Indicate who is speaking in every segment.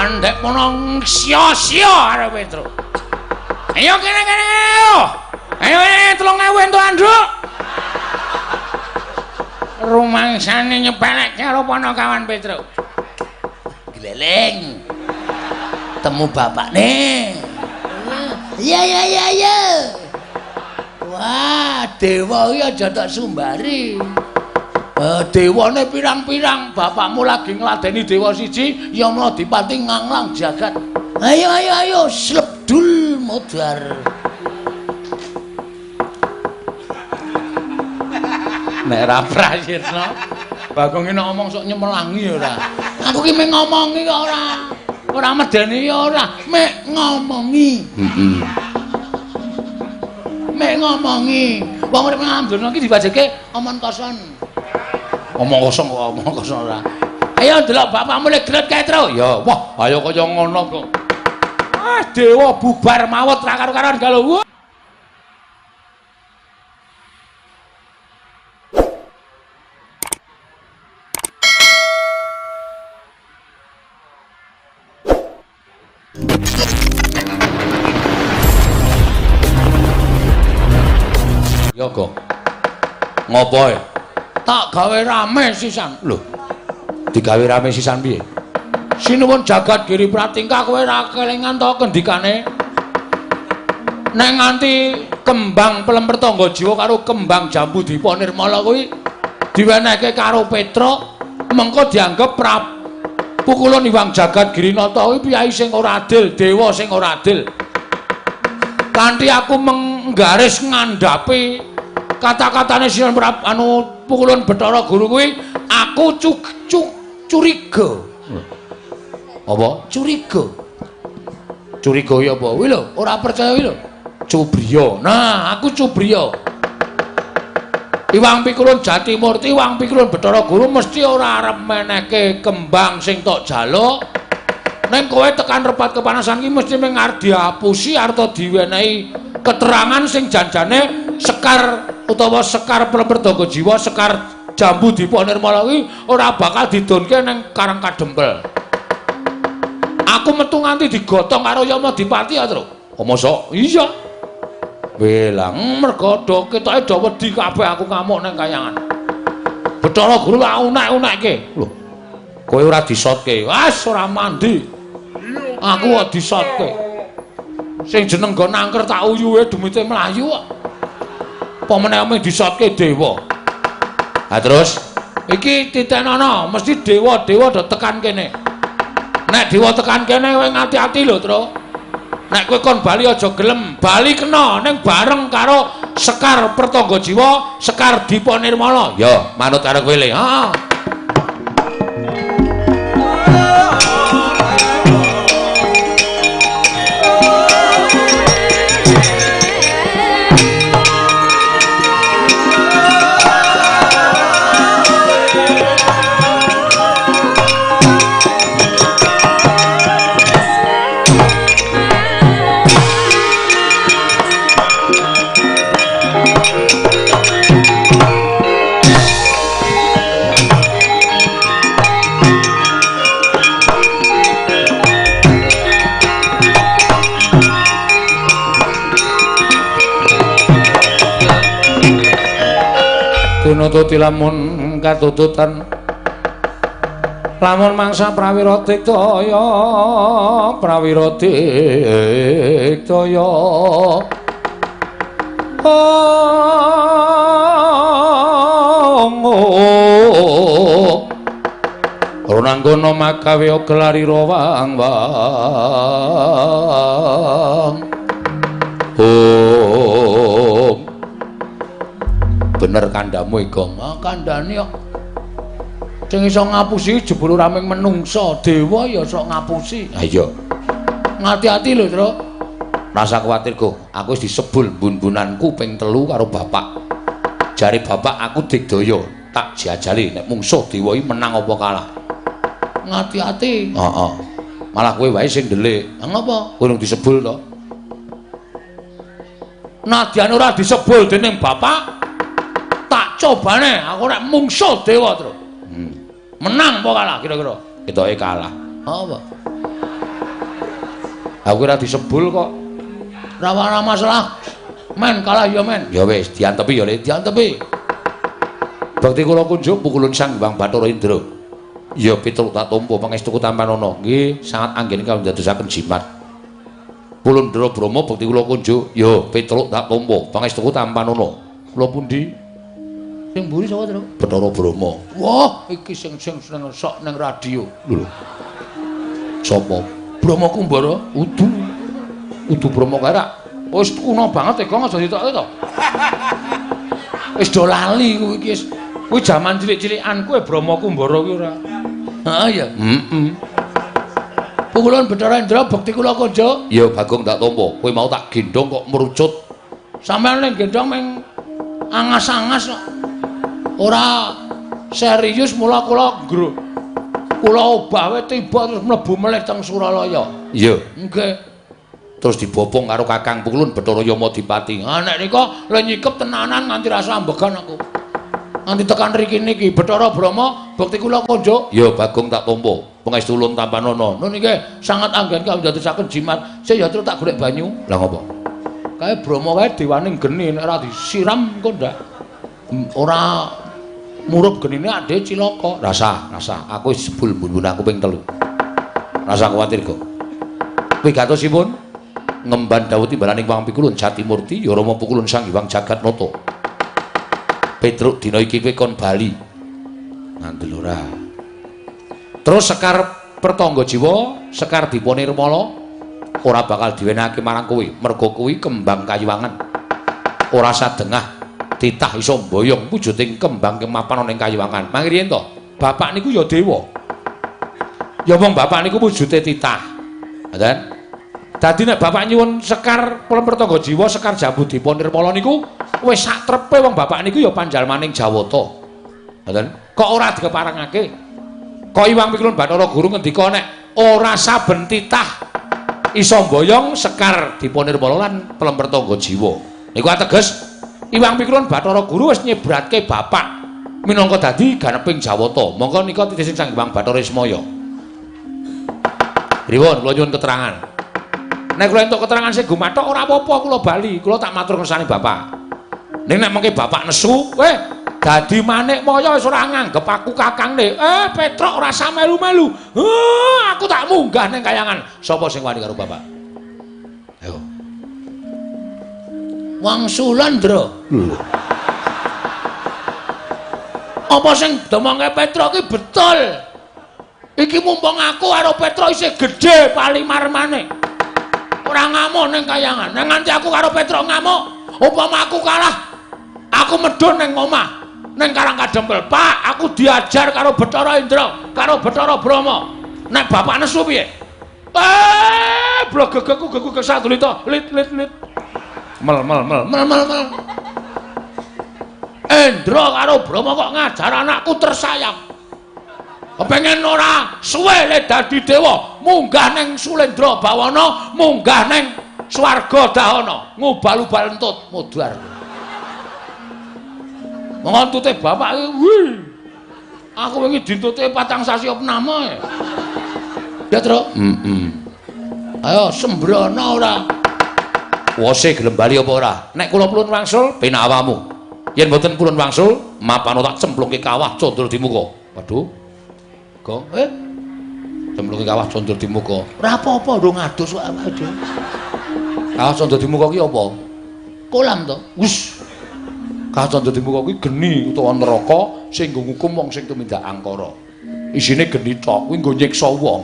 Speaker 1: Andhek mono sia-sia karo Petro. Ayo kene-kene ayo. Ayo 3000 entuk anduk. Rumangsane nyepelekke karo Panakawan Petro.
Speaker 2: Gleleng. Temu bapakne. Iya iya iya iya. Wah, dewa iki aja tak sumbari.
Speaker 1: Dewane pirang-pirang, bapakmu lagi ngladeni dewa siji, Yama Dipati nganglang jagat.
Speaker 2: Ayo ayo ayo, slebdul modar.
Speaker 1: Nek ra prayitna, Bagong iki nek ngomong sok nyemelangi ora. Aku ki mung ngomongi kok ora. Ora medeni ya ora, mek ngomongi. Heeh. Mek ngomongi. Wong urip nang donya iki diwajibke omong kosong. Omong kosong kok omong kosong ora. Ayo ndelok bapakmu lek gret kae, Tru. Ya, wah, ayo kaya ngono kok. Ah, dewa bubar mawut ra karo-karon galuh. Ya, Gong. Ngopo e? Tak gawe rame sisan. Lho. Digawe rame sisan piye? Sinuwun jagat Giri Pratingkah kowe ra kelingan to kendikane? Nek nganti kembang Pelemper Tangga Jiwa karo kembang Jambu Dipa Nirmala kuwi diwenehke karo Petruk, mengko dianggep pukulun Iwang Jagat Girinata kuwi piyai sing ora adil, dewa sing ora adil. Kanthi aku menggaris ngandhapi kata-katane Sinuwun anu pukulun Bathara Guru kuwi aku curiga. Apa? Curiga. Curiga ya apa? Kuwi lho, ora percaya kuwi lho. Cubriya. Nah, aku cubriya. Iwang Pikulun Jatimurti, Iwang Pikulun Bathara Guru mesti ora arep menehke kembang sing tok jaluk. Ning kowe tekan repat kepanasan ki mesti mung arep diapusi arep diwenehi keterangan sing janjane sekar utawa sekar Pelemper Tangga Jiwa, sekar Jambu Dipa Nirmala kuwi ora bakal didonke ning Karang Kadempel. Aku metu nganti digotong karo Yama Dipati ya, Tru. Oh, mosok? Iya. Welang mergo do ketoke do wedi kabeh aku ngamuk ning kayangan. Bathara Guru tak unek-unekke. Lho. Kowe ora disotke. Wes ora mandi. Aku kok disotke. Sing jeneng nggon angker tak uyuhe demite mlayu kok. Apa meneh ame disotke dewa. Ha terus iki titenono mesti dewa-dewa do tekan kene. Nek dewa tekan kene kowe ngati-ati lho, Tru. Nek kowe kon bali aja gelem, bali kena ning bareng karo Sekar Pertangga Jiwa, Sekar Dipa Nirmala. Ya, manut karo kowe le. Heeh. Tinututi lamun katututan lamun mangsa prawira diktaya prawira diktaya Ronanggono makawe gelari rawang wang. Om. Bener kandhamu Igong. Ah kandhane kok. Sing iso ngapusi jebul ora mung menungsa, dewa ya sok ngapusi. Ha iya. Ngati-ati lho, Tru. Rasa kuwatir, Go. Aku wis disebul bun-bunanku ping 3 karo bapak. Jare bapak aku digdaya, tak jajali nek mungsuh dewa iki menang apa kalah. Ngati-ati. Heeh. Malah kowe wae sing ndelik. Ha ngopo? Kowe disebul to. Nadyan ora disebul dening bapak, tak cobane aku nek mungsuh dewa, Tru. Menang apa kalah kira-kira? Ketoke kalah. Apa? Aku ora disebul kok. Ora masalah. Men kalah ya men. Ya wis diantepi ya Le, diantepi. Bakti kula kunjuk pukulun Sang Hyang Bathara Indra. Ya Petruk tak tampa pangestuku tampanana. Nggih, sangat anggene kawula ndadosaken jimat. Pulundra Brahma bekti kula kunjuk. Ya Petruk tak tampa pangestuku tampanana. Kula pundi? Sing mburi sapa, Truk? Bathara Brahma. Wah, iki sing sing seneng sok ning radio. Lho. Sapa? Brahma Kumbara? Udu. Udu Brahma kae rak wis kuno banget e, Gong, aja ditokke to. Wis do lali kuwi iki wis. Kuwi jaman cilik-cilikan kuwi Brahma Kumbara kuwi ora. Heeh ya. Heeh. Pukulun Bathara Indra bekti kula kunjuk. Ya Bagong tak tampa. Kowe mau tak gendhong kok merucut. Sampeyan ning gendhong ming angas-angas kok. Ora serius mula kula nggruk. Kula obah wae tiba terus mlebu melih teng Suralaya. Iya. Nggih. Terus dibopong karo Kakang Pukulun Bathara Yamadipati. Ah nek nika le nyikep tenanan nganti rasa ambegan aku. Nganti tekan riki niki Bathara Brahma bekti kula kunjuk. Ya Bagong tak tampa. Pangestu ulun tampanana. Nun niki sangat anggen kawula ndadosaken jimat. Sik ya terus tak golek banyu. Lah ngopo? Kae Brahma kae dewaning geni nek ora disiram engko ndak ora murup genine ade cilaka. Rasa, rasa. Aku wis jebul mbun-mbun aku ping 3. Rasa kuwatir kok. Wigatosipun ngemban dawuh timbalaning Wang Pikulun Jatimurti ya Rama Pukulun Sang Hyang Jagatnata. Petruk dina iki kowe kon bali. Ngandel ora. Terus Sekar Pertangga Jiwa, Sekar Dipa Nirmala ora bakal diwenehake marang kowe, merga kuwi kembang kayuwangan. Ora sadengah titah iso mboyong wujuding kembang kemapan ana ing kayuwangan. Mangriyen to, bapak niku ya dewa. Ya wong bapak niku wujude titah. Ngoten. Dadi nek bapak nyuwun Sekar Pertangga Jiwa, Sekar Jambu Dipa Nirmala niku wis sak trepe wong bapak niku ya panjalmaning Jawata. Ngoten. Kok ora dikeparengake? Kok Iwang Pikulun Bathara Guru ngendika nek ora saben titah iso mboyong Sekar Dipa Nirmala lan Pertangga Jiwa. Niku ateges Iwang Pikulun Bathara Guru wis nyebratke bapak minangka dadi ganeping Jawata. Monggo nika titih sing Sang Hyang Bathara Ismaya. Pripun kula nyuwun keterangan. Nek kula entuk keterangan sing gumathok ora apa-apa kula bali, kula tak matur kersane bapak. Ning nek mengke bapak nesu, dadi manik maya wis ora nganggep aku kakangne. Petruk ora usah melu-melu. Aku tak munggah ning kayangan. Sapa sing wani karo bapak? Ayo. Wangsulan, Ndra. Lho. Apa sing domongke Petruk iki betul? Iki mumpung aku karo Petruk isih gedhe palimarmane. Ora ngamuk ning kayangan. Nek nganti aku karo Petruk ngamuk, upama aku kalah, aku medhun ning omah, ning Karang Kadempel. Pak, aku diajar karo Bathara Indra, karo Bathara Brahma. Nek bapak nesu piye? Blogegegku geguk sadulita, lit lit lit. Mel mel mel mel mel mel. Indra karo Brahma kok ngajar anakku tersayang. Kepengen ora suwe le dadi dewa, munggah ning Sulendra Bawana, munggah ning swarga Dahana, ngubal-ubal entut mudhar. Monggo entute bapak iki, wih. Aku wingi dintute 4 sasi opname. Ya, Truk? Heeh. Ayo sembrono ora. Wose gelem bali apa ora? Nek kula purun wangsul, penak awamu. Yen mboten purun wangsul, mapano tak cemplungke kawah Candra Dimuka. Waduh. Gong, cemplunge kawah Candra Dimuka. Ora apa-apa, ndung adus kok awake dhewe. Kawah Candra Dimuka ki apa? Kolam to. Wis. Kawah Candra Dimuka kuwi geni utawa neraka sing nggo ngukum wong sing tumindak angkara. Isine geni tok, kuwi nggo nyiksa wong.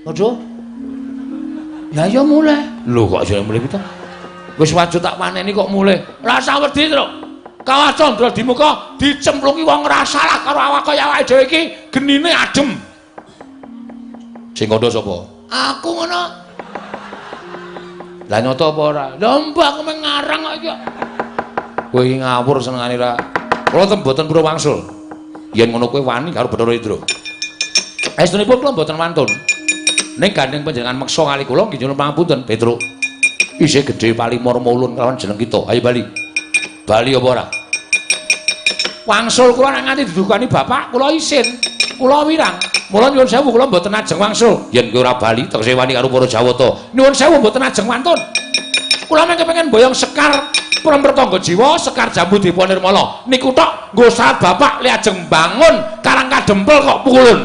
Speaker 1: Waduh. Ya ya mulih. Lho kok jare mulih piye to? Wis wajud tak waneni kok mulih. Rasa wedi, Truk. Kawah Candra Dimuka dicemplungi wong ora salah karo awak kaya awake dhewe iki genine adem. Sing kandha sapa? Aku ngono. Lah nyoto apa ora? Lha mbah aku mung ngarang kok iki. Kowe iki ngawur senengane ra. Kula ten mboten purun wangsul. Yen ngono kowe wani karo Bathara Indra. Estunipun kula mboten wantun. Ning gandeng panjenengan meksa kali kula nggih nyuwun pangapunten, Petruk. Isih gedhe palimorma ulun kelawan jeneng kita. Ayo bali. Bali apa ora? Wangsul kula nek nganti didukani bapak, kula isin. Kula wirang. Mula nyuwun sewu kula mboten ajeng wangsul. Yen kowe ora bali tegese wani karo para Jawata. Nyuwun sewu mboten ajeng wantun. Kula mung kepengin boyong sekar Prempertangga Jiwa, sekar Jambu Dipa Nirmala. Niku tok nggo saat bapak le ajeng bangun Karang Kadempel kok pukulun.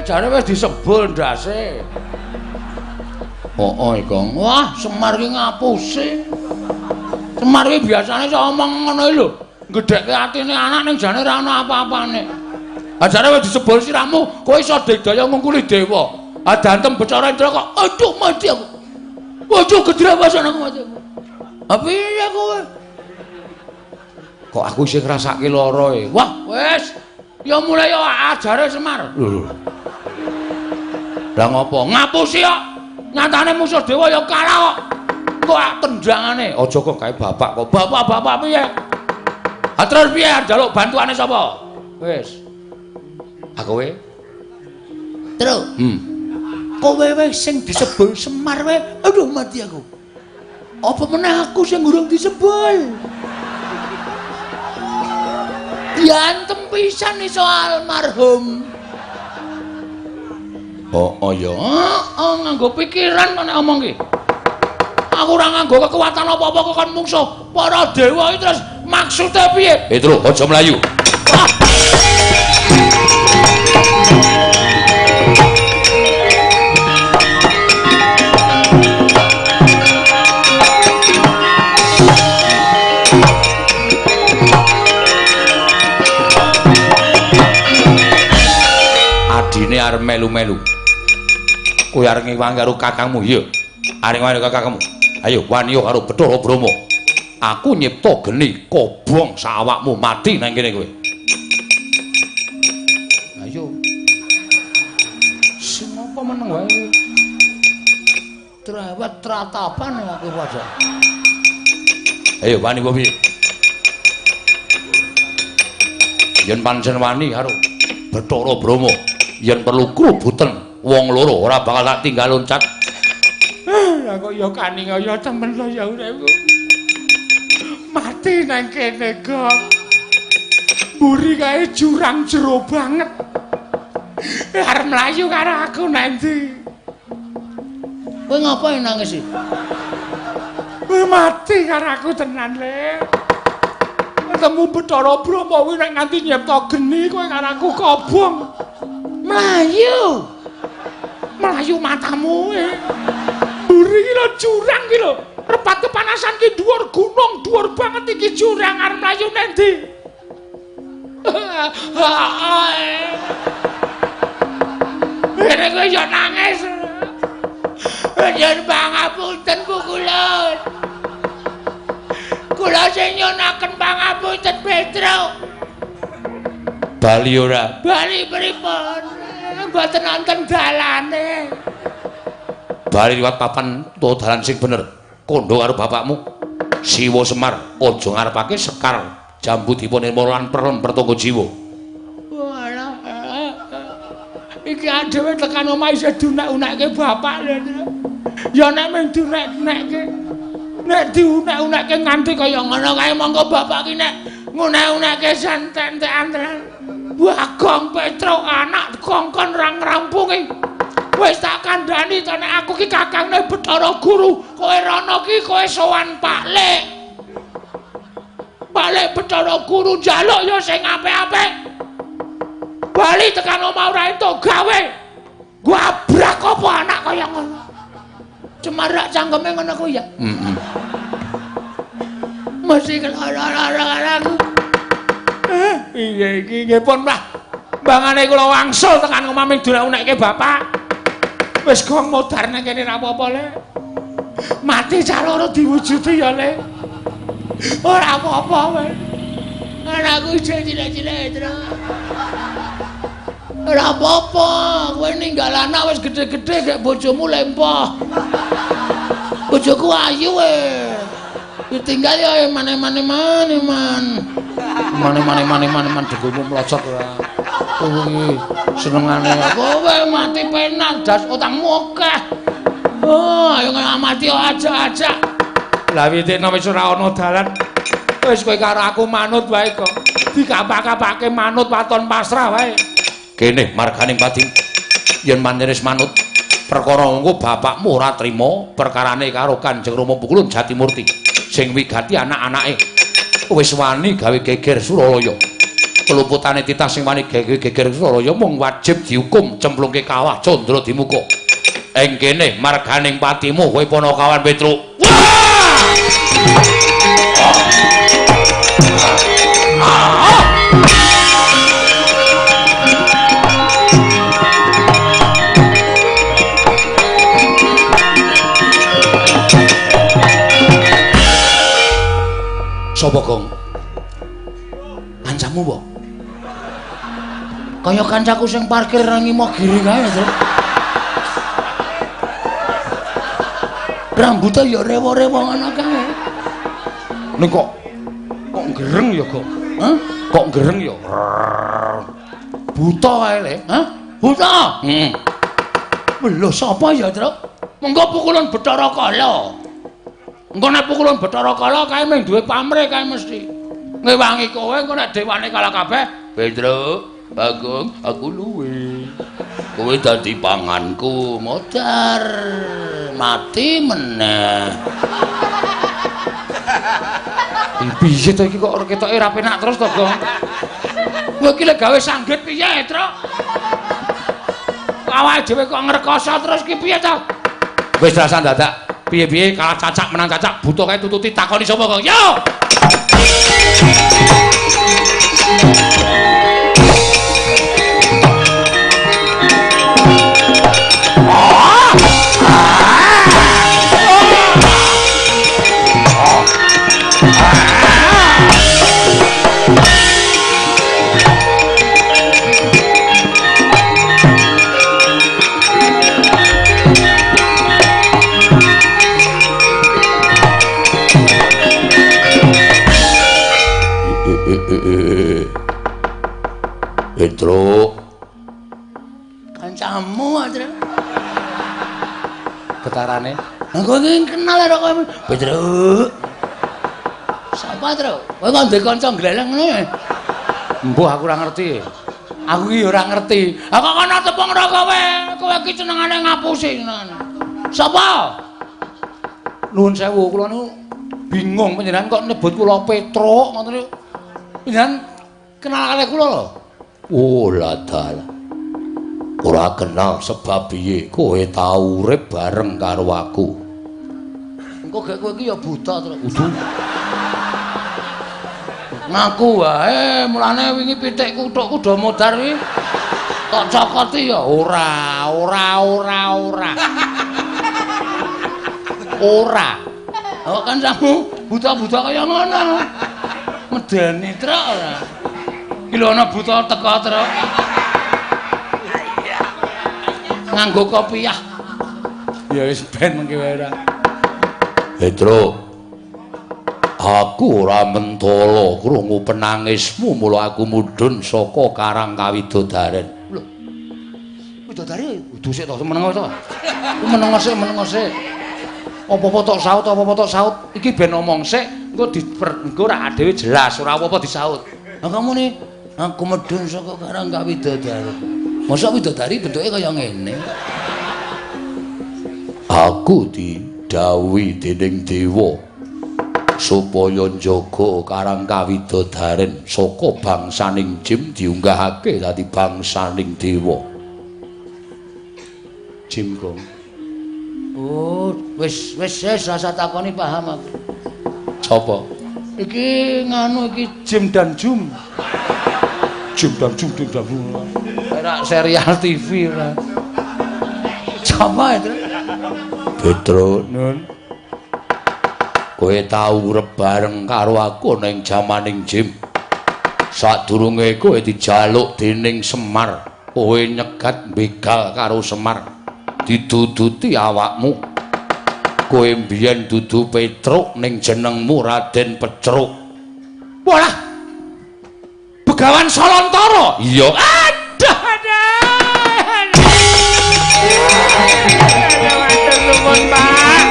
Speaker 1: Jare wis disebul ndase. Heeh, Kang. Wah, Semar ki ngapusi. Semar ki biasane iso omong ngono iki lho. Gedhekke atine anak ning jane ora ana apa-apane. Ha jare wis disebul sirahmu, kowe iso digdaya ngungkuli dewa. Ha dantem Bathara Indra kok aduh mati aku. Waduh gedrewasan aku mati aku. Ha piye kowe? Kok aku isih ngrasake lara e. Wah, wis. Ya mulai ya ajare Semar. Lho. Lah ngopo? Ngapusi kok. Nyatane musuh dewa ya kalah kok. Kok tendangane. Aja kok kae bapak kok. Bapak-bapak piye? Ha terus piye njaluk bantuane sapa? Wis. Ha kowe?
Speaker 2: Tru. Kowe wae sing disebul Semar wae. Aduh mati aku. Apa meneh aku sing urung disebul? Diantem pisan iso almarhum.
Speaker 1: Oh, oh ya. Heeh, nganggo pikiran kok nek omong ki. Aku ora nganggo kekuatan apa-apa kok kon mungsuh para dewa iki terus maksude piye? Tru, aja mlayu. Adine arep melu-melu. Kowe arep ngewangi karo kakangmu, iya. Arep ngewangi karo kakangmu. Ayo wani karo Bathara Brahma. Aku nyipta geni kobong sawakmu mati nang kene kowe. Ayo.
Speaker 2: Sing apa meneng wae kowe? Trawat tratapan aku padha.
Speaker 1: Ayo wani apa piye? Yen pancen wani karo Bathara Brahma, yen perlu krubuten wong loro ora bakal tak tinggal loncat.
Speaker 3: Lah kok ya kaning ya temen lho ya uripku. Mati nang kene kok. Mburi kae jurang jero banget. Arep mlayu karo aku nang ndi?
Speaker 2: Kowe ngapain nangis sih?
Speaker 3: Kowe mati karo aku tenan le. Ketemu Bathara Brahma kuwi nek nganti nyipta geni kowe karo aku kobong.
Speaker 2: Mlayu.
Speaker 3: Mlayu matamu e. Mburi iki lho jurang iki lho. Repat kepanasan ki dhuwur gunung, dhuwur banget iki jurang arep mlayu nang ndi? Ngene kowe yo nangis.
Speaker 2: Nyuwun pangapunten pukulun. Kula sing nyuwunaken pangapunten Petruk.
Speaker 1: Bali ora?
Speaker 2: Bali pripun? Mboten wonten dalane.
Speaker 1: Bali liwat papan utawa dalan sing bener. Kondo karo bapakmu. Siwa Semar aja ngarepake sekar Jambu Dipa Nirmala lan Prelem Pertangga Jiwa.
Speaker 3: Walah. Iki adewe tekan omah isih dunek-unekke bapak lho. Ya nek mung dunek-unekke. Nek diunek-unekke nganti kaya ngono kae monggo bapak ki nek ngunek-unekke santen-entekan tenan. Bagong Petruk anak kongkon ra ngrampungi. Wis tak kandhani to nek aku ki kakangne Bathara Guru, kowe rono ki kowe sowan Pak Lek. Pak Lek Bathara Guru njaluk ya sing apik-apik. Bali tekan omah ora entuk gawe. Gabrak apa anak kaya ngono.
Speaker 2: Cemarak cangkeme ngono kuwi ya.
Speaker 1: Heeh.
Speaker 2: Mesti kelara-lara aku.
Speaker 3: Piye iki nggih pun lah. Mbangane kula wangsul tekan omah ming dunek-unekke bapak. Wis gong modar nang kene ra apa-apa le. Mati cah loro diwujudi ya, Le. Ora apa-apa kowe. Anakku isih cilik-cilik, Tru. Ora apa-apa, kowe ninggal anak wis gedhe-gedhe gek bojomu lempoh. Bojoku ayu we. Ditinggal ya mane-mane mane-man.
Speaker 1: Mane-mane mane-man dengkulmu mlocot ora. Kowe iki senengane
Speaker 3: kowe mati penak das utangmu akeh. Oh, ayo mati aja-aja.
Speaker 1: Lah witikno wis ora ana dalan. Wis kowe karo aku manut wae kok. Dikapak-kapake manut waton pasrah wae. Kene marganing pati yen pancen wis manut perkara engko bapakmu ora trima perkarane karo Kanjeng Rama Pukulun Jatimurti sing wigati anak-anake wis wani gawe geger Suralaya. Keluputane titah sing wani gawe geger Suralaya mung wajib dihukum cemplungke kawah Candra Dimuka. Ing kene marganing patimu kowe Panakawan Petruk. Sapa, Gong? Kancamu apa? Kaya kancaku sing parkir nang Imogiri kae, Tru. Rambute ya rewo-rewo ngono kae. Ning kok gereng ya, Gong? Hah? Kok gereng ya? Buta kae, Le.
Speaker 3: Hah? Buta?
Speaker 1: Heeh.
Speaker 3: Lho, sapa ya, Tru? Mengko pukulan Bathara Kala. Engko nek pukulan Bathara Kala kae mung duwe pamrih kae mesti. Ngewangi kowe engko nek dewane kalah kabeh,
Speaker 2: Petruk, Bagong, aku luwe. Kowe dadi panganku, modar mati meneh.
Speaker 1: Piye to iki kok ketoke ra penak terus to, Gong?
Speaker 3: Kowe iki lek gawe sanggit piye, Truk? Awake dhewe kok ngrekoso terus ki piye to?
Speaker 1: Wis rasa dadak. Piye-piye kalah cacak menang cacak buta kae tututi takoni sapa, Gong? Yo!
Speaker 2: Petruk,
Speaker 3: kancamu aja.
Speaker 1: Getarane.
Speaker 3: Lah kowe iki kenal karo kowe. Petruk. Sapa, Truk? Kowe kok ndek kanca gleleng ngono?
Speaker 1: Mbuh aku ora ngerti.
Speaker 3: Aku iki ora ngerti. Ha kok kono tepung ora kowe? Kowe iki senengane ngapusi senengane. Sapa?
Speaker 1: Nuwun sewu, kula niku bingung panjenengan kok nyebut kula Petruk ngoten niku. Panjenengan kenal kalih kula lho.
Speaker 2: Oh, ladal. Ora kenal sebab piye kowe tau urip bareng karo aku.
Speaker 3: Engko gek kowe iki ya buta, Truk. Udu. Ngaku wae, mulane wingi pitikku thukku do modar iki. Tok cokoti ya
Speaker 1: ora, ora, ora, ora. Ora.
Speaker 3: Kok kancamu buta-buta kaya ngono. Medeni, Truk ora. Iki lho ana buta teka, Truk. Nganggo kopiah.
Speaker 1: Ya wis ben mengki wae ora.
Speaker 2: Petruk, aku ora mentala krungu penangismu mula aku mudhun saka Karang Kawidodaren.
Speaker 3: Lho. Widodari
Speaker 1: kudu sik to meneng to. Meneng sik, meneng sik. Apa-apa tok saut, apa-apa tok saut. Iki ben omong sik, engko engko ora dhewe jelas, ora apa-apa disaut.
Speaker 3: Lah kamu nih, aku medhun saka Karang Kawidodari. Mosok widodari bentuke kaya ngene.
Speaker 2: Aku didhawuhi dening dewa supaya njaga Karang Kawidodaren saka bangsaning Jim diunggahake dadi bangsaning dewa.
Speaker 1: Jim Gong.
Speaker 3: Oh, wis wis wis rasa takoni paham aku.
Speaker 1: Sapa?
Speaker 3: Iki nganu iki Jim dan Jum.
Speaker 1: Jim dan Jum, Jim dan Jum. Ora serial TV ora.
Speaker 3: Sapa itu?
Speaker 2: Petruk,
Speaker 1: Nun. Kowe tau urip bareng karo aku ning jamaning Jim. Sadurunge kowe dijaluk dening Semar, kowe nyegat begal karo Semar. Diduduti awakmu. Kowe mbiyen dudu Petruk ning jenengmu Raden Pecruk. Walah. Begawan Salantara. Iya. Aduh, aduh. Matur nuwun, Pak.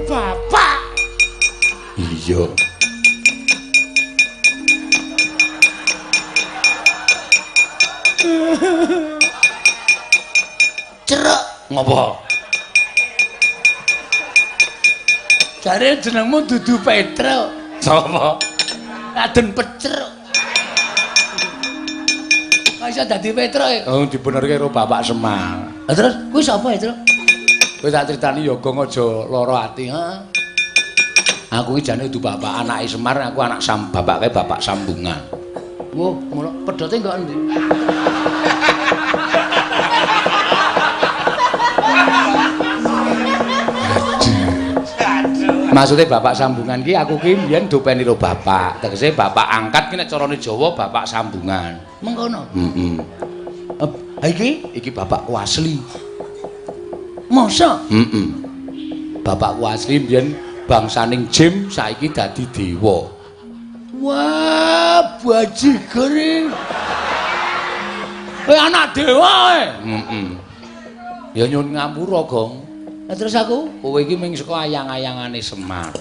Speaker 1: Bapak. Iya.
Speaker 2: Cerek
Speaker 1: ngopo?
Speaker 2: Jare jenengmu dudu Petruk.
Speaker 1: Sapa?
Speaker 2: Raden Pecruk. Kok iso dadi Petruk e?
Speaker 1: Oh, dibenerke karo Bapak Semar.
Speaker 2: Lah terus kuwi sapa ya, Truk?
Speaker 1: Kowe tak critani ya Gong aja lara ati, heeh. Aku iki jane dudu bapak anake Semar, aku anak bapake bapak sambungan.
Speaker 2: Wah, ngono pedote enggak endi?
Speaker 1: Maksudnya bapak sambungan ki aku ki mbiyen dopeni karo bapak. Tegese bapak angkat ki nek carane Jawa bapak sambungan.
Speaker 2: Mengkono.
Speaker 1: Heeh.
Speaker 2: Ha iki
Speaker 1: iki bapakku asli.
Speaker 2: Masa?
Speaker 1: Heeh. Bapakku asli mbiyen bangsaning Jim saiki dadi dewa.
Speaker 2: Wah, bajigur iki.
Speaker 1: Kowe anak dewa kowe. Heeh. Ya nyuwun ngapura, Gong.
Speaker 2: Lah terus aku?
Speaker 1: Kowe iki mung saka ayang-ayangane Semar.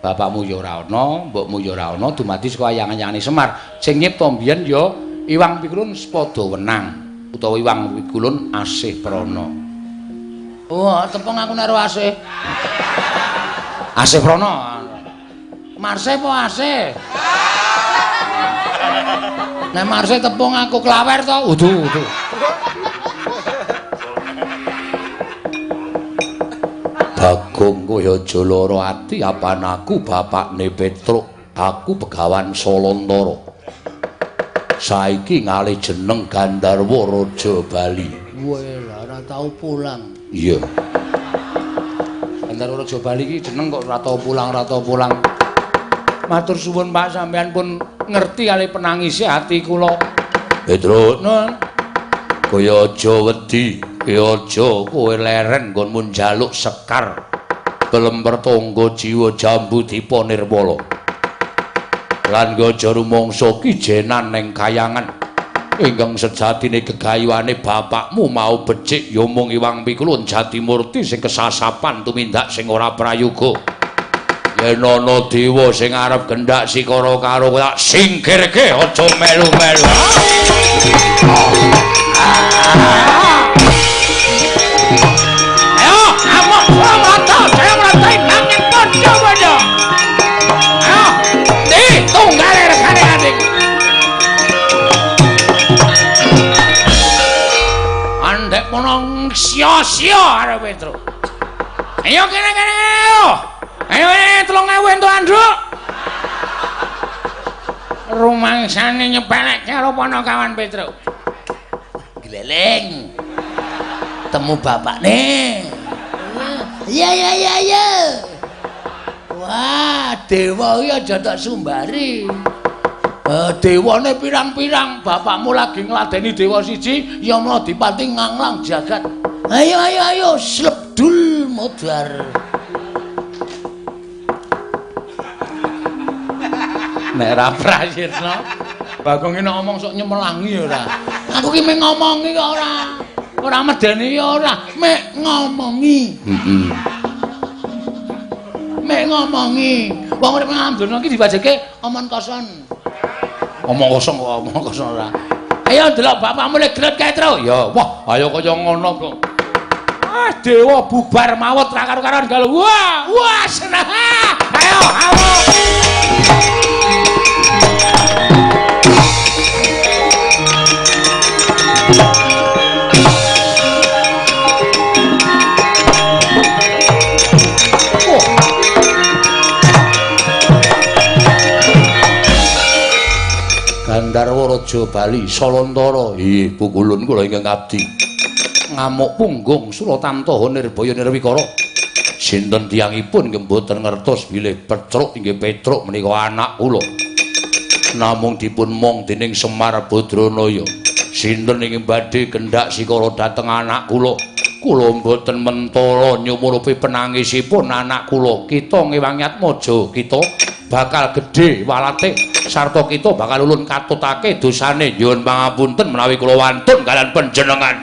Speaker 1: Bapakmu ya ora ana, mbokmu ya ora ana, dumadi saka ayang-ayangane Semar. Sing nyipta mbiyen ya Iwang Pikulun Sepada Wenang utawa Iwang Pikulun Asih Prana.
Speaker 2: Wah, tepung aku nek Asih.
Speaker 1: Asih Prana. Marse apa Asih? Nek Marse tepung aku klawer to. Udu, udu. Bagong kowe aja lara ati apan aku bapakne Petruk, aku Begawan Salantara. Saiki ngalih jeneng Gandharwa Raja Bali.
Speaker 2: Weh, ora tau pulang.
Speaker 1: Iya. Gandharwa Raja Bali iki jeneng kok ora tau pulang, ora tau pulang. Matur suwun Pak, sampean pun ngerti kali penangise ati kula. Petruk, nun. Kowe aja wedi. Aja kowe leren nggonmu njaluk sekar kelemper tangga jiwa jambu dipa nirmala lan aja rumangsa kijenan ning kayangan ingkang sejatine gegayuhane bapakmu mau becik ya mung Iwang Pikulun Jatimurti sing kesasapan tumindak sing ora prayoga yen ana dewa sing arep gendak sikara karo tak singkirke aja melu-melu. Ayo, amok mrata, jaya mrata nanging padha-padha. Ayo, ndi tunggale regane adikku. Andek mono sia-sia arep Petruk. Ayo kene-kene ayo. Ayo 3000 entuk anduk. Rumangsane nyepelekke karo Panakawan Petruk.
Speaker 2: Gleleng. Temu bapakne. Iya iya iya iya. Wah, dewa iki aja tak sumbari.
Speaker 1: Dewane pirang-pirang, bapakmu lagi ngladeni dewa siji, ya mla dipati nganglang jagat.
Speaker 2: Ayo ayo ayo, slebdul modar.
Speaker 1: Nek ra prayitna, Bagong iki nek ngomong sok nyemelangi ora. Aku ki mung ngomongi kok ora. Ora medeni ya ora, mek ngomongi. Heeh.
Speaker 2: Mek ngomongi. Wong urip nang donya iki diwajibke omong kosong.
Speaker 1: Omong kosong kok omong kosong ora. Ayo delok bapakmu lek gret kae, Tru. Ya, wah, ayo kaya ngono kok. Ah, dewa bubar mawut ra karo-karon galuh. Wah, wah seneng. Ayo, ayo. Raja Bali Salantara. Inggih, pukulun kula ingkang abdi. Ngamuk punggung Sulatamtaha Nirbaya Nirwikara. Sinten tiyangipun nggih mboten ngertos bilih Petruk inggih Petruk menika anak kula. Namung dipun mong dening Semar Badranaya. Sinten ingkang badhe kendhak sikara dhateng anak kula? Kula mboten mentala nyumurupi penangisipun anak kula. Kita ngewangi atmaja kita bakal gedhe walate sarta kita bakal ulun katutake dosane. Nyuwun pangapunten menawi kula wantun kalian panjenengan.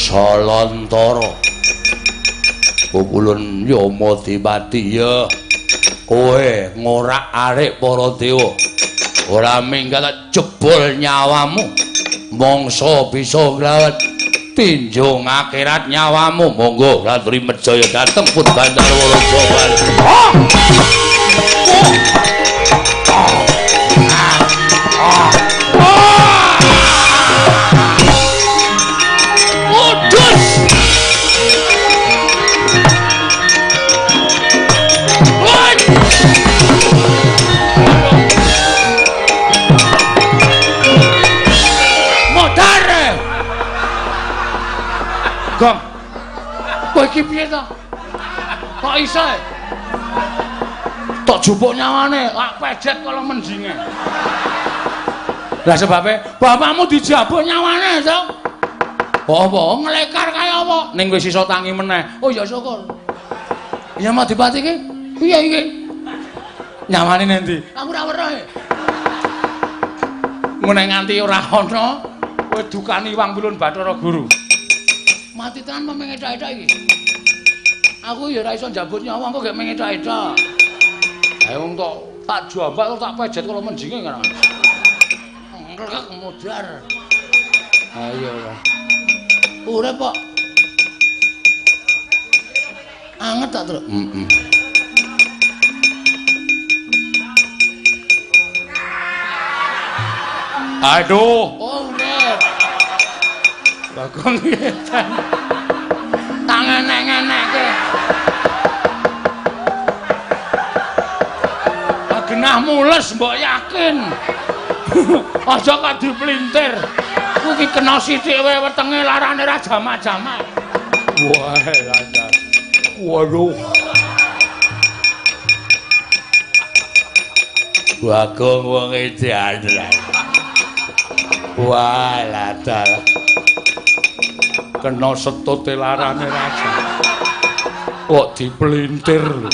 Speaker 1: Salantara pupulun Yama Dipati ya kowe ngorak-arik para dewa ora minggat jebol nyawamu mangsa bisa nglawat tinjung akhirat nyawamu. Monggo Ratri Mejaya dhateng pun Bandarwa Raja Bali. Gong. Kowe iki piye to? Kok iso? Tok jupuk nyawane, lak pejet kala menjinge. Lah sebabe bapakmu dijabuk nyawane to? Apa nglekar kaya apa? Ning wis iso tangi meneh. Oh ya syukur. Ya Madipati iki piye iki? Nyawane nendi? Aku ora weruh. Ngene nganti ora ana kowe dukani Wang Pilun Bathara Guru. Mati tenan apa mengetok-etok iki? Aku ya ora iso njabut nyawa engko gek mengetok-etok. Ha wong tok tak jambak tak pejet kala menjinge kan. Nglek modar. Ayo lah. Urip kok. Anget tak, Truk? Heeh. Aduh. Oh, urip. Bagong edan. Tangan enek-enekke. Genah mules mbok yakin. Aja kok dipelintir. Kuwi kena sithik wae wetenge larane ra jamak-jamak. Wah, lancar. Waduh. Bagong wong edan. Wah, lancar. Kena setute larane raja. Kok dipelintir lho.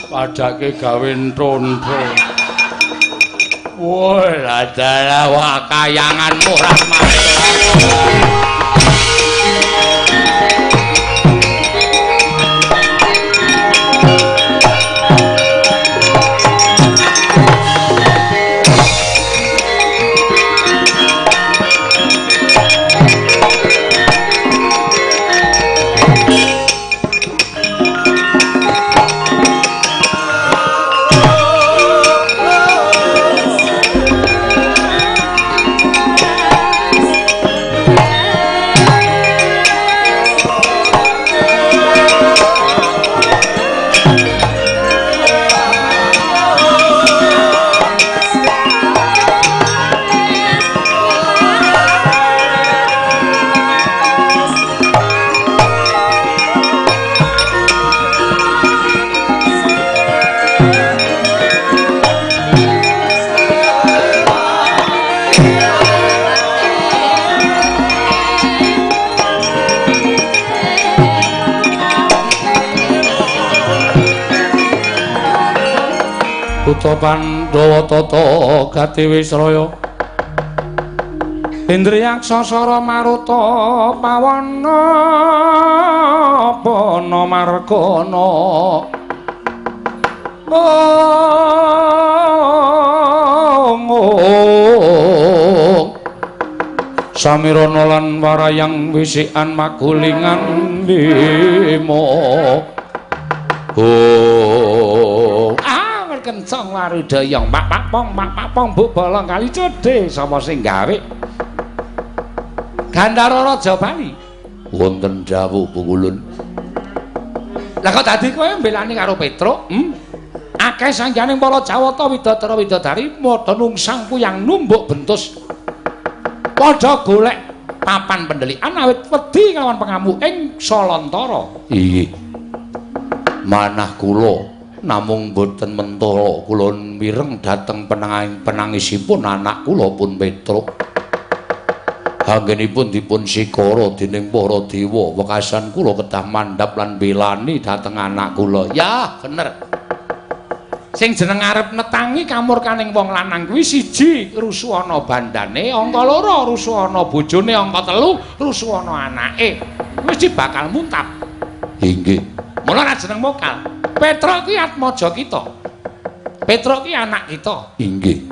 Speaker 1: Padake gawe ntontho. Wah, ladalah wah kayanganmu rahmat. Kutha Pandhawa tata gati Wisraya. Indriyaksa sara maruta pawana pana margana. Samirana lan warayang wisikan magulingan lima. Oh, ah kencang warudayang pak pak pong pak pak pong bu bolong kali cedhe sapa sing gawe Gandhara Raja Bali.
Speaker 2: Wonten dawuh Pungulun.
Speaker 1: Lah kok dadi kowe mbelani karo Petruk? Akeh sangganing para Jawata widadara widadari padha nungsang kuyang numbuk bentus. Padha golek papan pendelikan awit wedi kelawan pengamuk ing Salantara.
Speaker 2: Inggih. Manah kula namung boten mentala, kula mireng dhateng penangisipun anak kula pun Petruk. Anggenipun dipun sikara dening para dewa, wekasan kula kedah mandhap lan belani dhateng anak kula.
Speaker 1: Ya, bener. Sing jeneng arep netangi kamurkaning wong lanang kuwi siji rusuhana bandane, angka loro rusuhana bojone, angka telu rusuhana anake. Mesti bakal muntap.
Speaker 2: Inggih.
Speaker 1: Mula ora jeneng mokal. Petruk kuwi atmaja kita. Petruk kuwi anak kita.
Speaker 2: Inggih.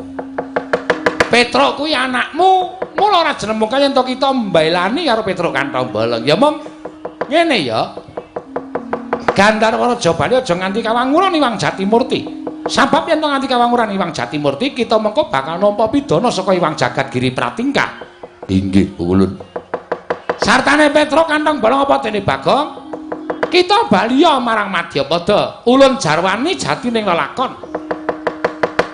Speaker 1: Petruk kuwi anakmu. Mula ora jeneng mokal yen to kita mbelani karo Petruk kanthong bolong. Ya mong ngene ya. Gandharwa Raja Bali aja nganti kawanguran Iwang Jatimurti. Sabab yen to nganti kawanguran Iwang Jatimurti, kita mengko bakal nampa pidana saka Iwang Jagat Giri Pratingkah.
Speaker 2: Inggih, Pungulun.
Speaker 1: Sartane Petruk kanthong bolong apa dene Bagong? Kita baliya marang Madyapada. Ulun jarwani jatining lelakon.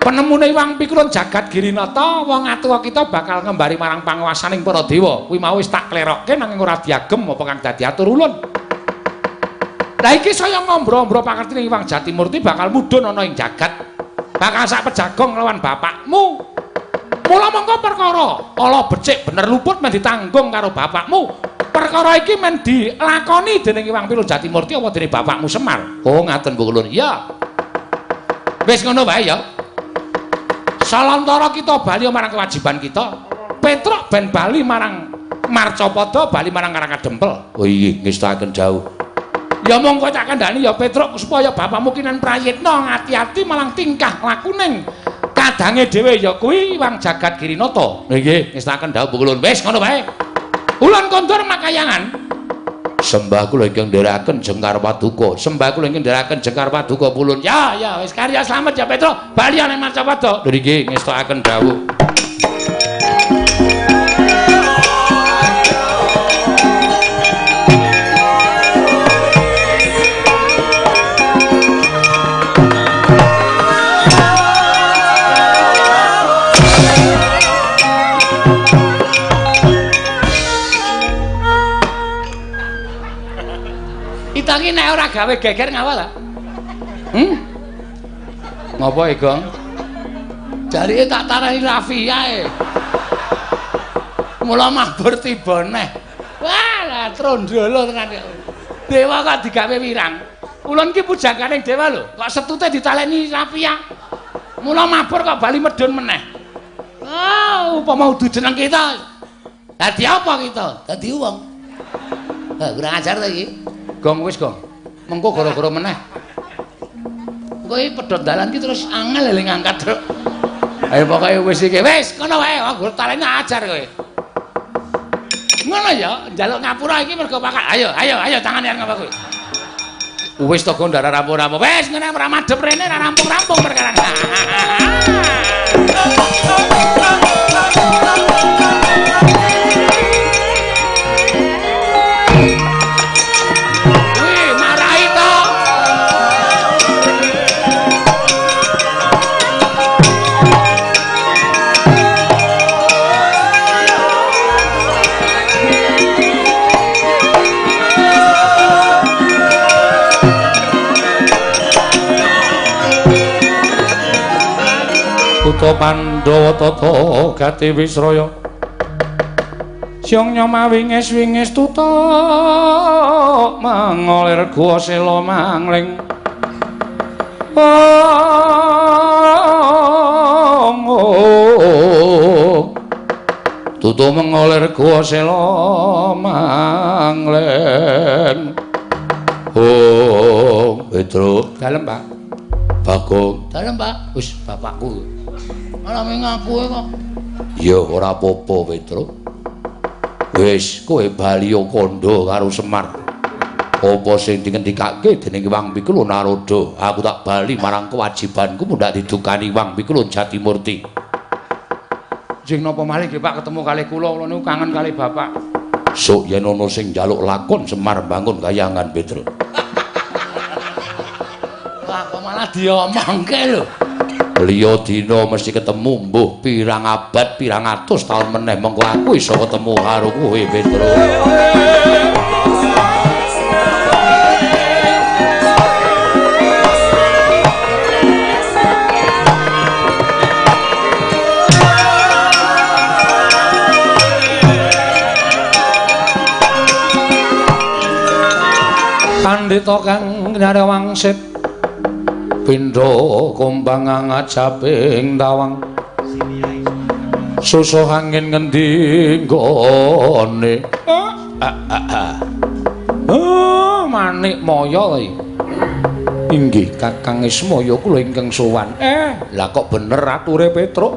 Speaker 1: Penemune Iwang Pikulun Jagat Girinata, wong atuwa kita bakal ngembari marang panguwasaning para dewa. Kuwi mau wis tak klerokke nanging ora diagem apa kang dadi atur ulun. Lah iki saya ngombro-ombro pakartine Iwang Jatimurti bakal mudhun ana ing jagat. Bakal sak pejagong lawan bapakmu. Mula mongko perkara ala becik bener luput men ditanggung karo bapakmu. Perkara iki men dilakoni dening Iwang Pikulun Jatimurti apa dening bapakmu Semar. Oh, ngaten Pungulun. Iya. Wis ngono wae ya. Salantara kita bali marang kewajiban kita. Petruk ben bali marang Marcapada, bali marang Karangkadempel.
Speaker 2: Oh iya, ngestakaken dawuh.
Speaker 1: Ya mongko tak kandhani ya Petruk supaya bapakmu kinan prayitna ngati-ati malang tingkah lakuning kadange dhewe ya kuwi Iwang Jagat Girinata.
Speaker 2: Nggih,
Speaker 1: ngestakaken dawuh Pungulun. Wis ngono wae. Ulun kondur makayangan.
Speaker 2: Sembah kula ingkang ndherekaken jengkar paduka. Sembah kula ingkang ndherekaken jengkar paduka Pulun.
Speaker 1: Ya, ya wis karya slamet ya Petruk. Bali nang Marcapada.
Speaker 2: Nggih, ngestakaken dawuh.
Speaker 1: Kita iki nek ora gawe geger ngapa ta?
Speaker 2: Ngopo e, Gong?
Speaker 1: Jarike tak tarani Rafia e. Mula mabur tiba neh. Wah, lah trondolo tenan. Dewa kok digawe wirang. Ulun ki pujangganing dewa lho, kok setute ditaleni Rafia. Mula mabur kok bali medhun meneh. Ah, upama udu jeneng kita. Dadi apa kita?
Speaker 2: Dadi wong. Ha, kurang ajar ta iki.
Speaker 1: Gong wis, Gong. Mengko gara-gara meneh. Engko iki pedhot dalan ki terus angel le ngangkat, Truk. Ayo pokoke wis iki. Wis, kono wae, aku talene ajar kowe. Ngono ya, njaluk ngapura iki mergo pakat. Ayo, ayo, ayo tangane arep ngapa kowe. Wis to Gong ndara rampung-rampung. Wis ngene ora madhep rene ora rampung-rampung perkara.
Speaker 3: Kutha Pandhawa tata gati wisraya Syong nyoma wingis-wingis tutuk mangolir guwa sela mangling.
Speaker 1: Tutu mengolir gua sela manglen. Oh, Petruk.
Speaker 3: Dalem, Pak.
Speaker 1: Bagong.
Speaker 2: Dalem, Pak.
Speaker 3: Wis bapakku.
Speaker 2: Malah ngaku kok.
Speaker 1: Ya ora apa-apa, Petruk. Wis kowe bali kandha karo Semar. Apa sing dingendikake dening Hyang Pikulun Narada, aku tak bali marang kewajibanku mundhak didukani Hyang Pikulun Jatimurti.
Speaker 3: Jeng napa malih nggih Pak ketemu kalih kula, kula niku kangen kalih bapak.
Speaker 1: Sok yen ana sing njaluk lakon Semar bangun kayangan Petruk.
Speaker 2: Wah, kok malah diomongke lho.
Speaker 1: Liya dina mesti ketemu mbuh pirang abad pirang atus taun meneh mengko aku iso ketemu karo kowe Petruk. Pandhita kang nyare wangsit pindha kumbang ngajaping tawang susuh angin ngendi nggone. Manik Maya iki. Inggih Kakang Ismaya kula ingkang sowan. Lah kok bener ature Petruk?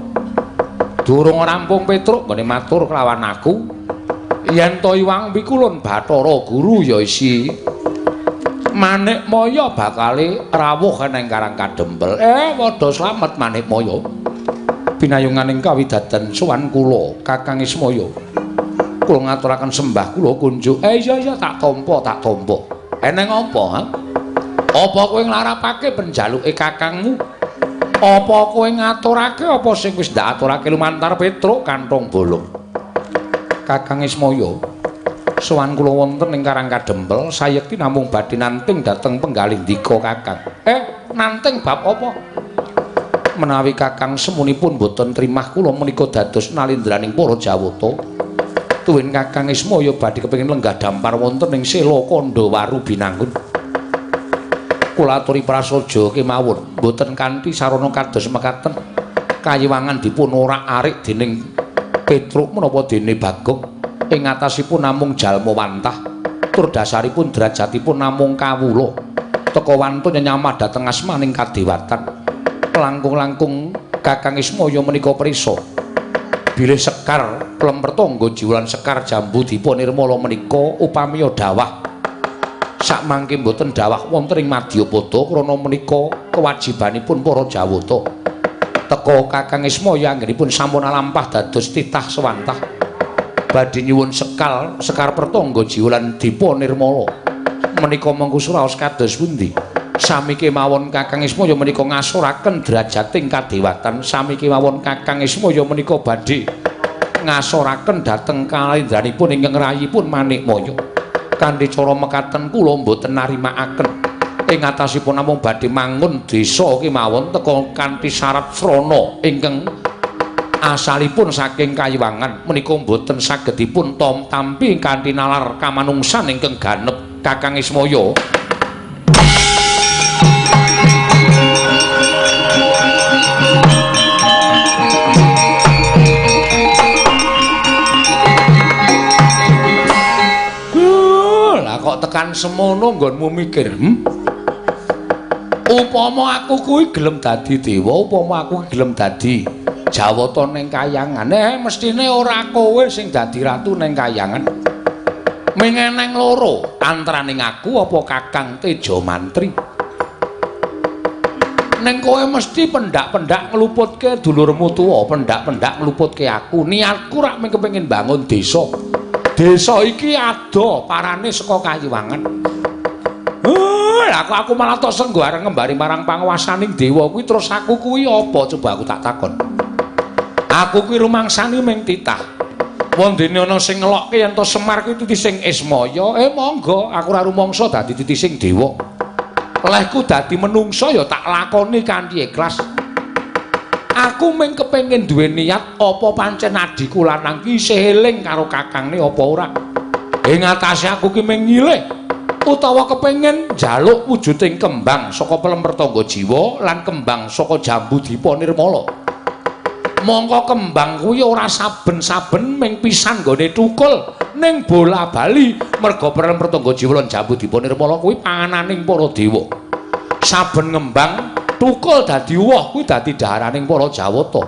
Speaker 1: Durung rampung Petruk nggone matur kelawan aku. Yen to Hyang Pikulun Bathara Guru ya isi Manik Maya bakale rawuh nang Karang Kadempel. Padha slamet Manik Maya. Pinayunganing kawidadan sowan kula Kakang Ismaya. Kula ngaturaken sembah kula kunjuk. Iya iya tak tampa, tak tampa. Eneng apa, ha? Apa kowe nglarapake penjaluke kakangmu? Apa kowe ngaturake apa sing wis ndak aturake lumantar Petruk kantong bolong? Kakang Ismaya, sowan kula wonten ing Karang Kadempel sayekti namung badhe nanting dhateng penggalih ndika Kakang. Nanting bab apa? Menawi Kakang semunipun boten trimah kula menika dados nalindraning para Jawata. Tuwin Kakang Ismaya badhe kepengin lenggah dampar wonten ing Sela Kandhawaru Binangun. Kula aturi prasaja kemawon boten kanthi sarana kados mekaten kayiwangan dipun orak-arik dening Petruk menapa dene Bagong. Ing atasipun namung jalma wantah tur dasaripun derajatipun namung kawula teka wantun nyenyamah dhateng asmaning kadewatan. Langkung-langkung Kakang Ismaya menika prisa bilih sekar plempertangga jiwalan sekar jambu dipa nirmala menika upamiya dawah sakmangke mboten dawah wonten ing madyapada krana menika kewajibanipun para Jawata. Teka Kakang Ismaya anggenipun sampun alampah dados titah sewantah badhe nyuwun sekal sekar pertangga jiwalan dipa nirmala menika mengku suraos kados pundi? Sami kemawon Kakang Ismaya menika ngasoraken derajating kadewatan. Sami kemawon Kakang Ismaya menika badhe ngasoraken dhateng kalindranipun ingkang rayipun Manik Maya. Kanthi cara mekaten kula mboten narimakaken ing atasipun namung badhe mangun desa kemawon teka kanthi syarat srana ingkang asalipun saking kayiwangan menika mboten saged dipun tampi kanthi nalar kamanungsan ingkang ganep Kakang Ismaya. Lah kok tekan semono nggonmu mikir, Upama aku kuwi gelem dadi dewa, upama aku gelem dadi Jawata ning kayangan, mestine ora kowe sing dadi ratu ning kayangan. Ming eneng loro, antaraning aku apa Kakang Tejamantri. Ning kowe mesti pendak-pendak ngluputke dulurmu tuwa, pendak-pendak ngluputke aku. Niatku rak mung kepengin bangun desa. Desa iki ado parane saka kayiwangan. Lah aku malah tok senggo arep ngembari marang panguwasaning dewa kuwi terus aku kuwi apa coba aku tak takon. Aku kuwi rumangsani ming titah. Wondene ana sing ngelokke yen to Semar kuwi titising Ismaya, monggo aku ora rumangsa dadi titising dewa. Lehku dadi menungsa ya tak lakoni kanthi ikhlas. Aku mung kepengin duwe niat apa pancen adhiku lanang ki isih eling karo kakangne apa ora. Ing atase aku ki mung nyilih utawa kepengin njaluk wujuding kembang saka pelemper tangga jiwa lan kembang saka jambu dipa nirmala. Mongko kembang kuwi ora saben-saben ming pisan nggone tukul ning bola-bali merga prelem Pertangga Jiwa lan Jambu Dipa Nirmala kuwi pangananing para dewa. Saben ngembang tukul dadi woh kuwi dadi daharaning para Jawata.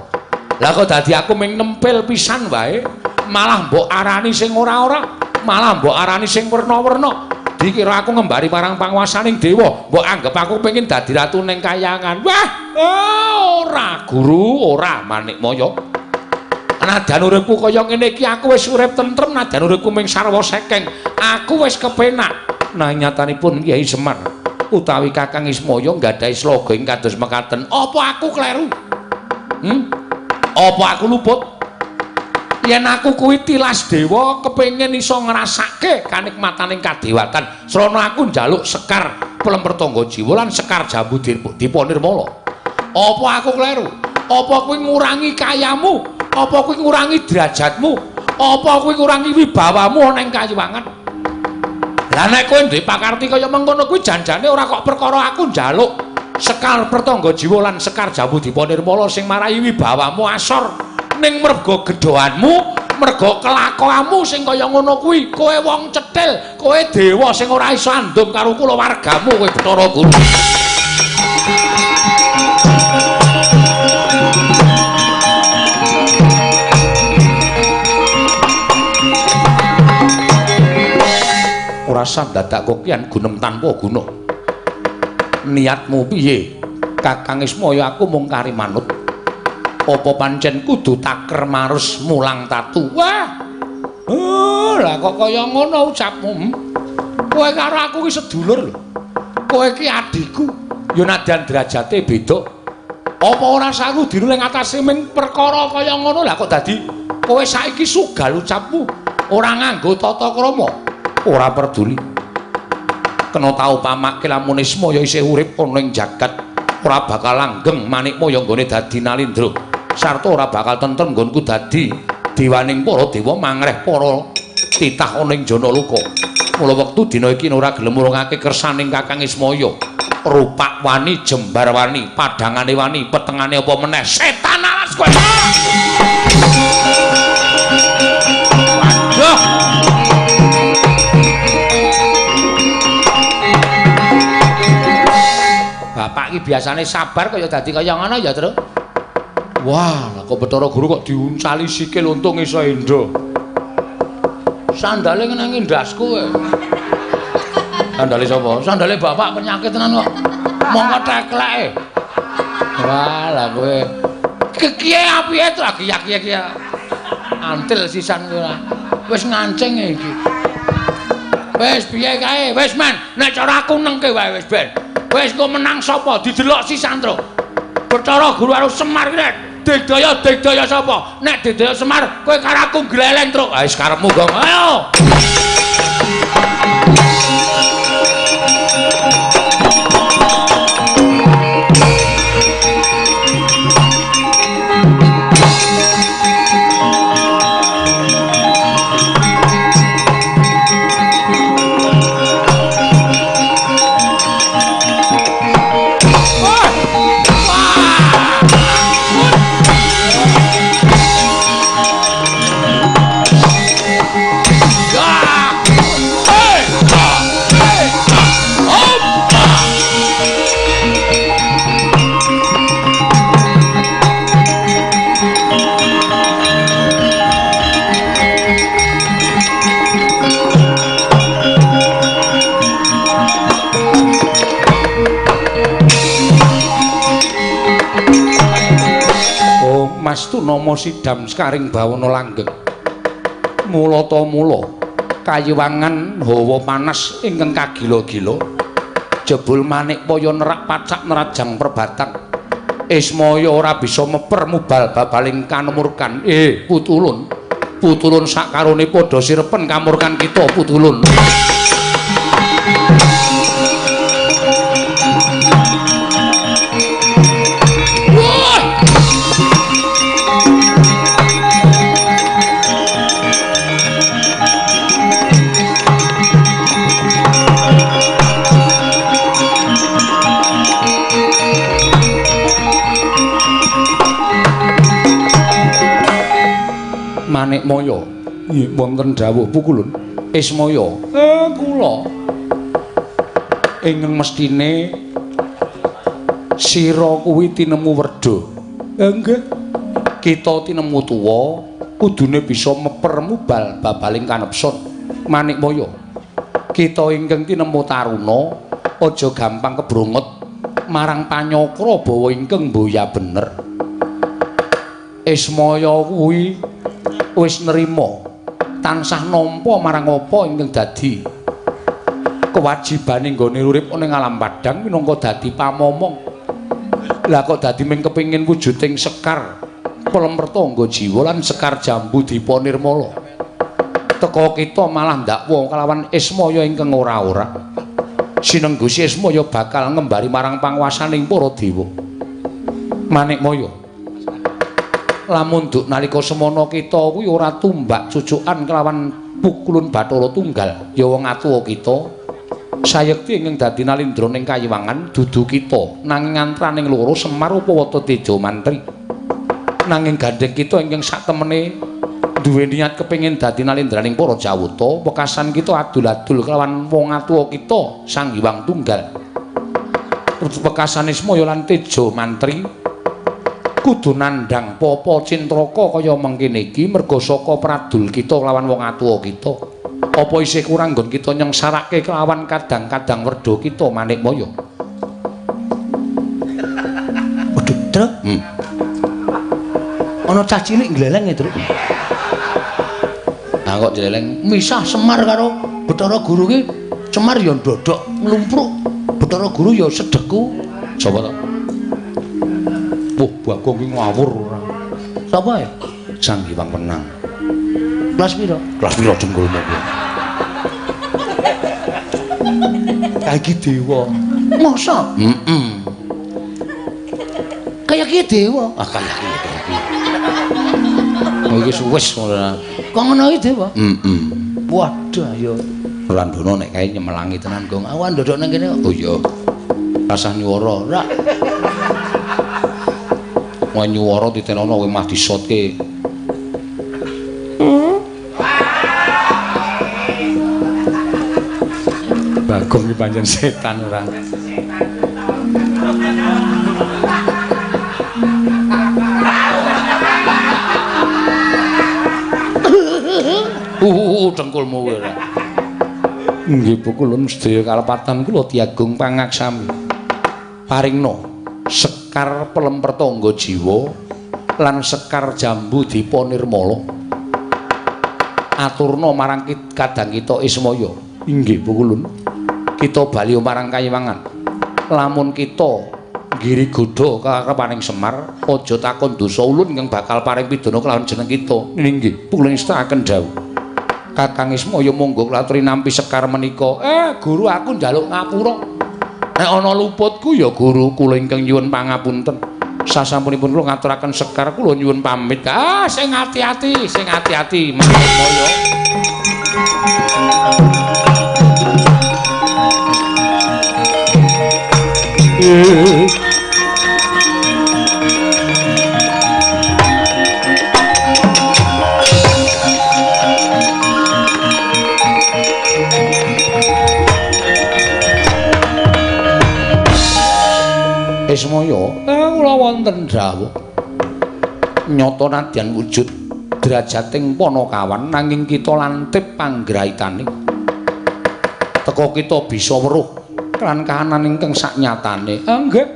Speaker 1: Lah kok dadi aku ming nempel pisan wae, malah mbok arani sing ora-ora, malah mbok arani sing werna-werna. Dikira aku ngembari marang panguwasaning dewa, mbok anggep aku pengin dadi ratu ning kayangan. Wah, ora guru, ora Manikmaya. Nadan uripku kaya ngene iki aku wis urip tentrem, nadan uripku ming sarwa sekeng. Aku wis kepenak. Nah nyatanipun Kyai Semar utawi Kakang Ismaya nggadahi sloga ing kados mekaten. Apa aku kleru? Apa aku luput? Yen aku kuwi tilas dewa kepengin iso ngrasake kanikmataning kadewatan, srana aku njaluk sekar Pelem Pertangga Jiwa lan sekar Jambu Dipa Nirmala. Apa aku kleru? Apa kuwi ngurangi kayamu? Apa kuwi ngurangi derajatmu? Apa kuwi ngurangi wibawamu ana ing kayiwangan? Lah nek kowe duwe pakarti kaya mengkono kuwi janjane ora kok perkara aku njaluk sekar Pertangga Jiwa lan sekar Jambu Dipa Nirmala sing marai wibawamu asor. Ning merga gedhoanmu, merga kelakuanmu sing kaya ngono kuwi, kowe wong cethil, kowe dewa sing ora iso andum karo kulawargamu kowe Bathara Guru. Ora sah dadak kokian gunem tanpa guna. Niatmu piye? Kakang Ismaya aku mung kari manut. Apa pancen kudu taker marus mulang tatu? Wah. Oh, lah kok kaya ngono ucapmu? Kowe karo aku ki sedulur lho. Kowe ki adhiku. Ya nadyan derajate beda. Apa ora saru diru ning atase ming perkara kaya ngono? Lah kok dadi kowe saiki sugal ucapmu, ora nganggo tata krama, ora peduli. Kena tau pamake lamun Ismaya isih urip ana ing jagat, ora bakal langgeng Manikmaya nggone dadi Nalindra. Sarta ora bakal tentrem nggonku dadi dewaning para dewa mangreh para titah ana ing Janaloka. Mula wektu dina iki ora gelem murungake kersaning Kakang Ismaya. Rupak wani, jembar wani, padhangane wani, petengane apa meneh setan alas kowe. Waduh. Bapak iki biasane sabar kaya dadi kaya ngono ya, Tru. Wah, lah kok Bathara Guru kok diuncali sikil untung iso endo. Sandale nang ndasku kowe. Sandale sapa? Sandale bapak penyakit tenan kok. Mongko tekleke. Wah, lah kowe. Kekiye apike to kiyak-kiyak. Antil sisan kowe. Wis ngancing iki. Wis piye kae? Wis men, nek cara aku nengke wae wis ben. Wis engko menang sapa? Didelok sisan, Tru. Bathara Guru karo Semar ki nek digdaya sapa? Nek digdaya Semar, kowe karo aku gleleng, Tru. Ah wis karepmu, Gong. Ayo. Nama sidam sekaring bawana langgeng. Mulata mula kayiwangan hawa panas ingkang kagila-gila. Jebul Manikmaya nerak pacak nerajang perbatang. Ismaya ora bisa meper mubal babaling kanumurkan. Putulun. Putulun sakarone padha sirepen kamurkan kita putulun. Manikmaya. Nggih, wonten dawuh Pukulun. Ismaya. Kula. Ingkang mestine sira kuwi tinemu werda. Nggih. Kita tinemu tuwa kudune bisa meper mubal babaling kanepson. Manikmaya. Kita ingkang tinemu taruna aja gampang kebrongot marang panyakra bawa ingkang mboya bener. Ismaya kuwi wis nrima tansah nampa marang apa ingkang dadi kewajibane nggone urip ning alam padhang minangka dadi pamomong. Lah kok dadi ming kepengin wujuding sekar pelempertangga jiwa lan sekar jambu dipa nirmala. Teka kita malah ndakwa kalawan Ismaya ingkang ora-ora. Sinenggusi Ismaya bakal ngembari marang panguwasaning para dewa. Manikmaya. Lamun duk nalika semana kita kuwi ora tumbak cucukan kelawan pukulun Bathara Tunggal, ya wong atuwa kita sayekti ingkang dadi nalindra ning kayiwangan dudu kita nanging antraning loro Semar Upawata Teja Mantri. Nanging gandheng kita ingkang saktemene duwe niat kepengin dadi nalindraning para Jawata, wekasan kita adul-adul kelawan wong atuwa kita Sang Hyang Tunggal. Wekasan Ismaya lan Teja Mantri kudu nandhang papa cintraka kaya mengkene iki merga saka pradul kita kelawan wong atuwa kita. Apa isih kurang nggon kita nyengsarake kelawan kadang-kadang werda kita Manikmaya?
Speaker 2: Waduh, Truk. Ana cah cilik ngleleng ya, Truk.
Speaker 1: Lah kok ngleleng
Speaker 2: misah Semar karo Bathara Guru ki. Semar ya ndodok nglumpruk, Bathara Guru ya sedeku.
Speaker 1: Sapa to? Wah, Bagong ki ngawur ora.
Speaker 2: Sapa ya?
Speaker 1: Sang Hyang Wenang.
Speaker 2: Kelas piro?
Speaker 1: Kelas piro dengkulmu kuwi?
Speaker 2: Kae iki dewa. Masa?
Speaker 1: Heeh.
Speaker 2: Kaya ki dewa.
Speaker 1: Ah, kaya ki kaya ki. Oh iki wis ora.
Speaker 2: Kok ngono iki dewa?
Speaker 1: Heeh.
Speaker 2: Waduh ya.
Speaker 1: Landono nek kae nyemelangi tenan, Gong.
Speaker 2: Aku ndodok nang kene kok.
Speaker 1: Oh iya. Rasah nyuwara.
Speaker 2: Ora.
Speaker 1: Wah nyuwara ditenono kowe mah disotke. Bagong iki pancen setan ora. Dengkulmu kowe ora. Nggih pukulun sedaya kalepatan kula Tiagung pangaksami. Paringna sekar pelempertangga jiwa lan sekar jambu dipa nirmala. Aturna marang kadang kita Ismaya. Inggih pukulun. Kita bali marang kayiwangan. Lamun kita nggiri godha karepaning Semar, aja takon dosa ulun ingkang bakal paring pidana kelawan jeneng kita. Inggih, pukulun ngestakaken dawuh. Kakang Ismaya monggo kula aturi nampi sekar menika. Guru aku njaluk ngapura. Nek ana luputku ya guru kula ingkang nyuwun pangapunten. Sasampunipun kula ngaturaken sekar kula nyuwun pamit. Ah, sing ati-ati, sing ati-ati Manikmaya. Ismaya, kula wonten dawuh. Nyata nadyan wujud derajating Panakawan nanging kita lantip panggraitane. Teka kita bisa weruh lan kahanan ingkang saknyatane. Nggih.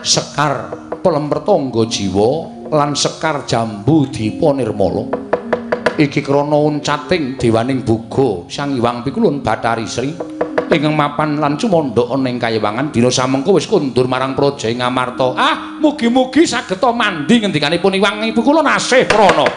Speaker 1: Sekar pelempertangga jiwa lan sekar jambu dipa nirmala. Iki krana uncating dewaning boga Sang Hyang Pikulun Bathari Sri ingkang mapan lan cumandha ana ing kayiwangan dina samengko wis kondur marang praja ing Amarta. Ah, mugi-mugi sageta mandi ngendikanipun Hyang Ibu kula nasih prana.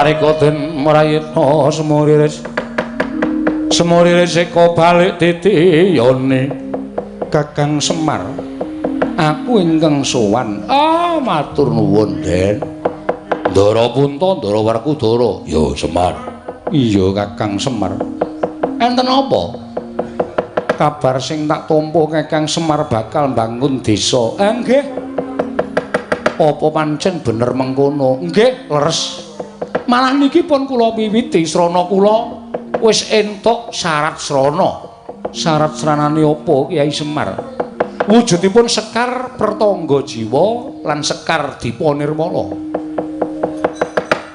Speaker 1: Nalika den mrayitna semuriris semuriris eka balik titiyane Kakang Semar, aku ingkang sowan. Ah, matur nuwun, Den. Ndara Punta, Ndara Werkudara. Ya, Semar. Iya, Kakang Semar. Enten apa? Kabar sing tak tampa Kakang Semar bakal mbangun desa. Nggih. Apa pancen bener mengkono? Nggih, leres. Malah niki pun kula wiwiti srana kula wis entuk syarat srana. Syarat sranane apa, Kyai Semar? Wujudipun Sekar Pertangga Jiwa lan Sekar Dipa Nirmala.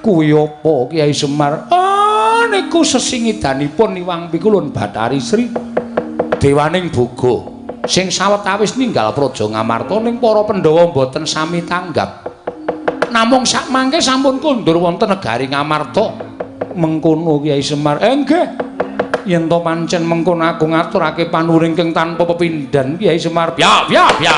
Speaker 1: Kuwi apa, Kyai Semar? Ah, niku sesingidanipun Iwang Pikulun Bathari Sri Dewaning Boga sing sawetawis ninggal Praja Ngamarta ning para Pandhawa mboten sami tanggap. Namung sakmangke sampun kondur wonten negari Ngamarta. Mengkono Kyai Semar. Nggih. Yen to pancen mengkono aku ngaturake panuwun ingkang tanpa pepindhan Kyai Semar. Ya, ya, ya.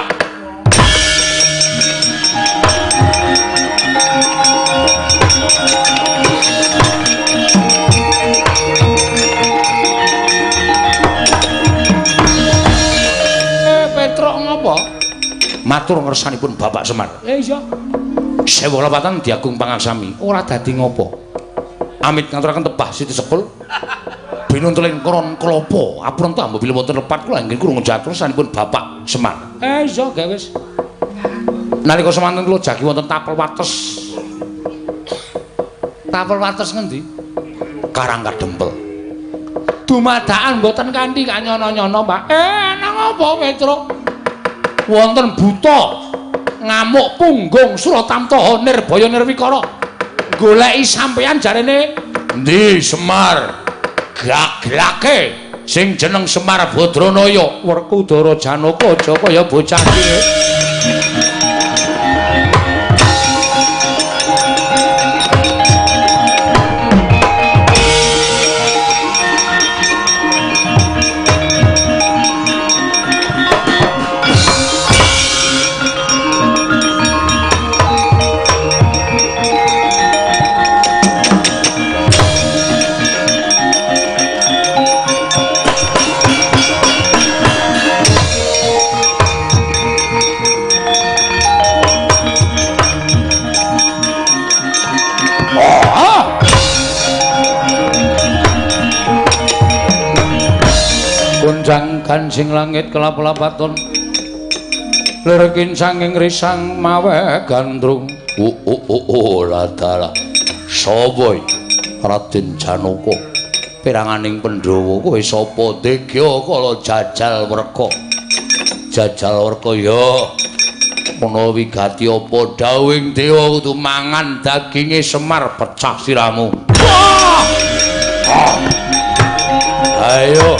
Speaker 1: Petruk ngapa? Matur ngersanipun Bapak Semar. Iya. Sewu lepatan diagung pangaksami. Ora dadi ngopo. Amit ngaturaken tebah Siti Sepul. Binunteling koron klopo. Apurenta mbok bilih wonten lepat kula inggih krungu jatur sanipun Bapak Semar. Iya, gak wis. Nalika semanten kula jagi wonten tapel wates. Tapel wates ngendi? Karang Kadempel. Dumadakan mboten kanthi kanyono-nyono, Pak. Nang apa, Petruk? Wonten buta ngamuk punggung Suratamtaha Nirbaya Nirwikara. Goleki sampeyan jarene endi Semar? Gaglake sing jeneng Semar Badranaya Werkudara Janaka aja kaya bocah iki. Gonjang kancing langit kelap-lapaton lirkin sanging risang mawe gandrung. Ladala sapa Raden Janaka peranganing Pandhawa kowe sapa? Degya kala jajal werka. Jajal werka ya ana wigati apa dawuhing dewa kudu mangan daginge Semar pecah siramu. Ayo.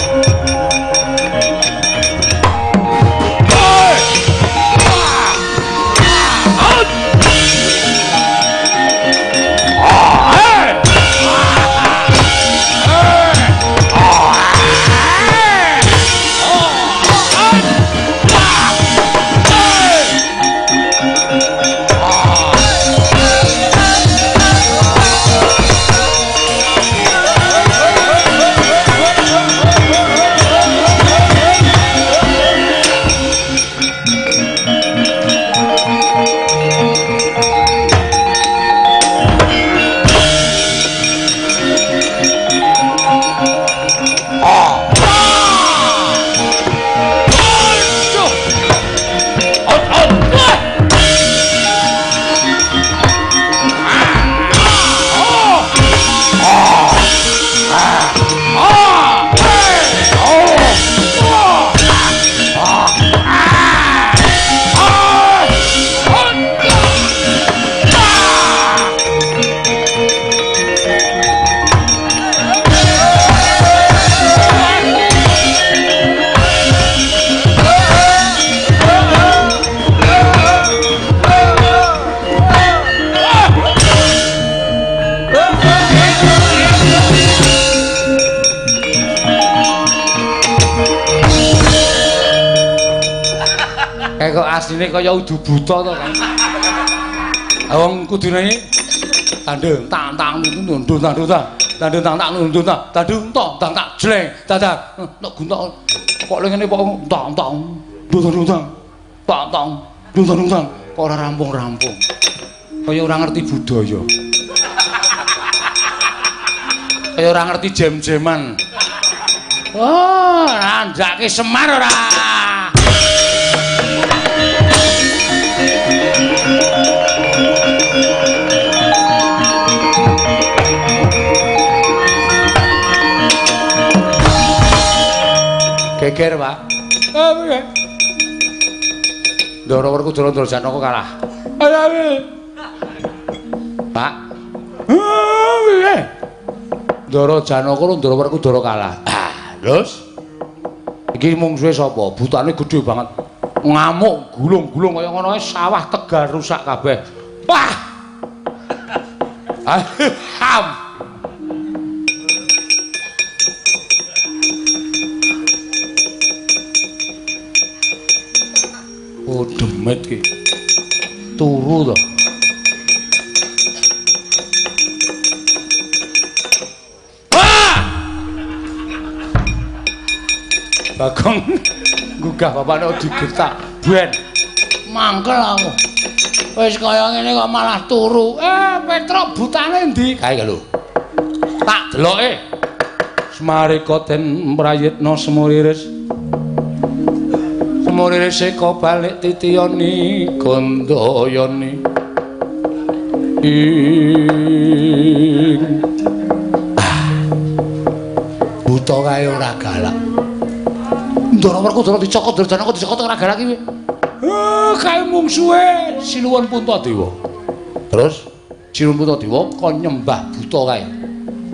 Speaker 1: Kok asline kaya udu buta to, Kang. Wong kudune Tandung tang tang tundung tandung tang. Tandung tang tang tundung tang. Tandung tang tang tak jleng. Tandang. Nek guntok kok ngene kok tang tang. Tundung tang. Tang tang. Tundung tang. Kok ora rampung-rampung. Kaya ora ngerti budaya. Kaya ora ngerti jam-jaman. Oh, randake Semar ora. Geger, Pak. Piye? Ndara Werkudara Ndara Janaka kalah. Ayo. Pak. Piye? Ndara Janaka karo Ndara Werkudara kalah. Ah, terus iki mungsuhe sapa? Butane gedhe banget. Ngamuk gulung-gulung kaya ngono sawah Tegal rusak kabeh. Wah. Ham. Oh, demit ki. Turu to. Wah! Bagong nggugah bapakne digetak. Ben. Mangkel aku. Wis kaya ngene kok malah turu. Petruk butane endi? Kae lho. Tak deloke. Semarika den prayitna semuriris. Semuriris seka balik titiyani gandayani. Ing buta kae ora galak. Ndara Werkudara dicokot, Ndara Janaka dicokot ora galak iki. Kae mungsuhe Sinuwun Puntadewa. Terus Sinuwun Puntadewa kon nyembah buta kae.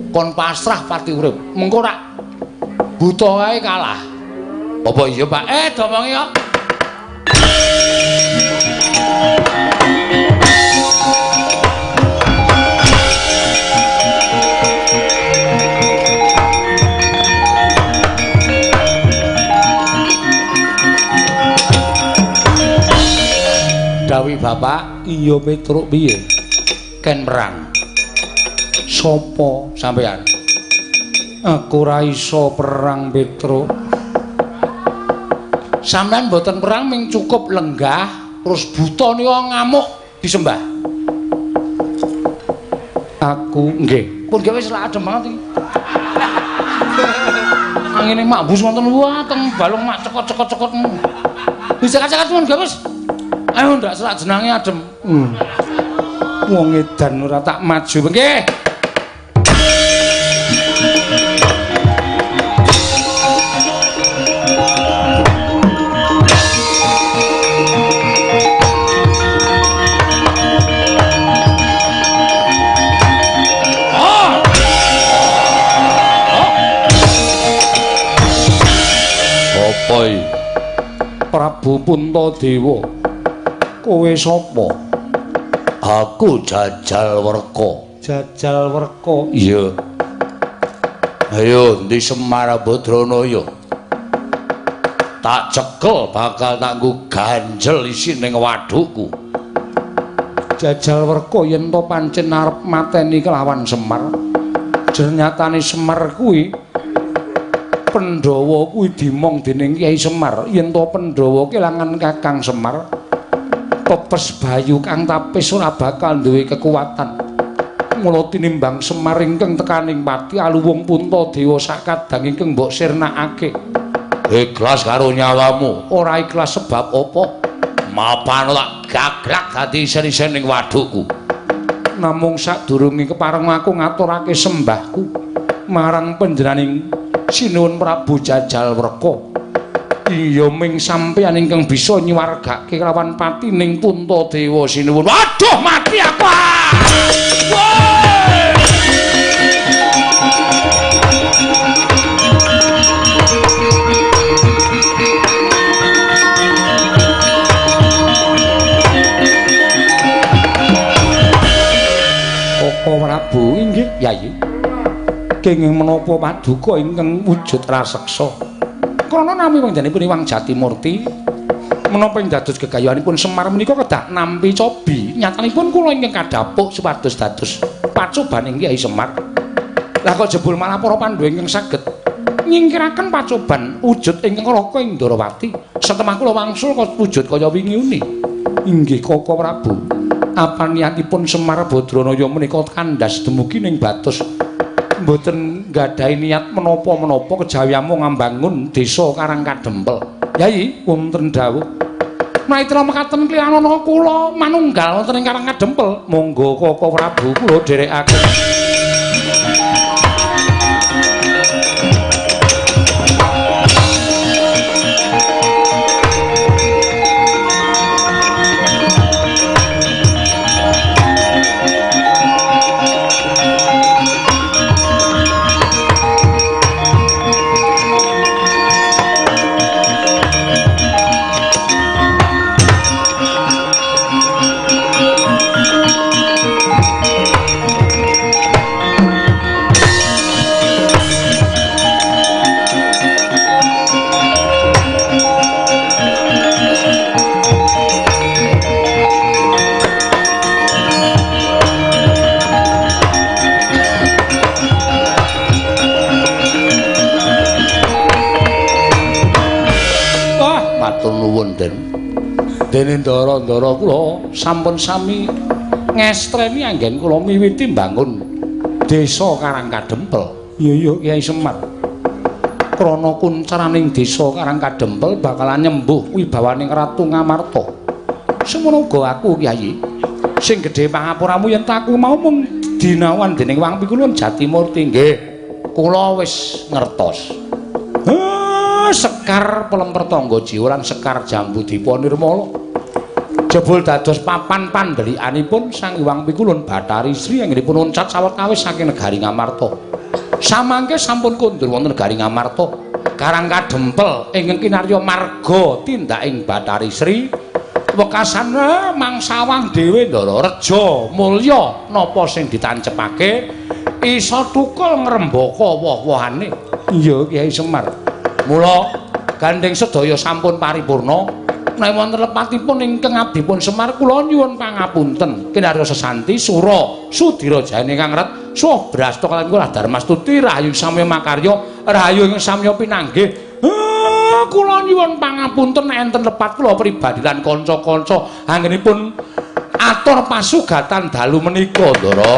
Speaker 1: Kon pasrah pati urip. Mengko rak buta kae kalah. Apa iya, Pak? Domongi kok. Dawi bapak, iya Petruk piye? Ken perang. Sopo sampean? Aku ora iso perang Petruk. Sampean mboten perang ming cukup lenggah terus buta nika ngamuk disembah. Aku nggih. Pun gawe wis lak adem banget iki. Angine makbus wonten wah teng balung mak cekot-cekot-cekot. Dicekot-cekot pun gawe wis. Ayo ndak selak jenange adem. Wong edan ora tak maju nggih. Apa iki? Prabu Puntadewa. Kowe sapa? Aku Jajal Werka. Jajal Werka? Iya. Ayo ndi Semar Badranaya? Tak cekel bakal tak nggo ganjel isine ning wadukku. Jajal Werka yen to pancen arep mateni kelawan Semar. Jernyatane Semar kuwi Pandhawa kuwi dimong dening Kyai Semar. Yen to Pandhawa kelangan Kakang Semar, pepes bayu kang tapis ora bakal duwe kekuatan. Mula tinimbang Semar ingkang tekaning pati aluwung Puntadewa sakadang ingkang mbok sirnakake. Ikhlas karo nyawamu, ora ikhlas sebab apa? Mapan tak gaglak dadi isen-isen ning wadukku. Namung sadurunge kepareng aku ngaturake sembahku marang panjenenganing Sinuwun Prabu Jajal Werka. Iya ming sampeyan ingkang bisa nyuwargake kelawan patining Puntadewa sinuwun. Waduh mati aku. Koko Prabu inggih Yayi. Kenging menapa paduka ingkang wujud raseksa? Krana nami panjenenganipun Iwang Jatimurti menapa ing dados gegayuhanipun Semar menika kedah nampi cobi. Nyatanipun kula ingkang kadhapuk supados dados pacobaning Kyai Semar. Lah kok jebul malah para Pandhawa ingkang saged nyingkiraken pacoban wujud ingkang Raka ing Ndarawati. Setemah kula wangsul kok wujud kaya wingi uni. Inggih Koko Prabu. Apa niatipun Semar Badranaya menika kandhas dumugi ning batos mboten nggadahi niat menapa-menapa kejawi amung ngambangun desa Karang Kadempel. Yai, wonten dawuh. Maitra mekaten kliyanana kula manunggal wonten ing Karang Kadempel. Monggo Koko Prabu kula dherekaken. Dene ndara-ndara kula sampun sami ngestreni anggen kula miwiti mbangun desa Karang Kadempel. Iya iya Kyai Semar. Krana kuncaraning desa Karang Kadempel bakalan nyembuh wibawaning Ratu Ngamarta. Semono uga aku Kyai. Sing gedhe pangapuramu yen aku mau mung dinawan dening Wang Pikulun Jatimurti nggih. Kula wis ngertos. Sekar Pelemper Tangga Jiwa lan Sekar Jambu Dipa Nirmala jebul dados papan pandhelikanipun Sang Hyang Pikulun Bathari Sri anggenipun loncat sawetawis saking negari Ngamarta. Samangke sampun kondur wonten negari Ngamarta, Karang Kadempel ingkang kinarya marga tindaking Bathari Sri wekasan mangsawang dhewe Ndara Reja mulya napa sing ditancepake isa tukul ngrembaka woh-wohane. Iya Kyai Semar. Mula gandeng sedaya sampun paripurna nek wonten lepatipun ingkang abdipun Semar kula nyuwun pangapunten kinarya sesanti sura sudira jane kang ret suh brasta kaliyan kula Darmastuti rahayu samya makarya rahayu ing samya pinanggih. Kula nyuwun pangapunten nek enten lepat kula pribadi lan kanca-kanca anggenipun atur pasugatan dalu menika Ndara.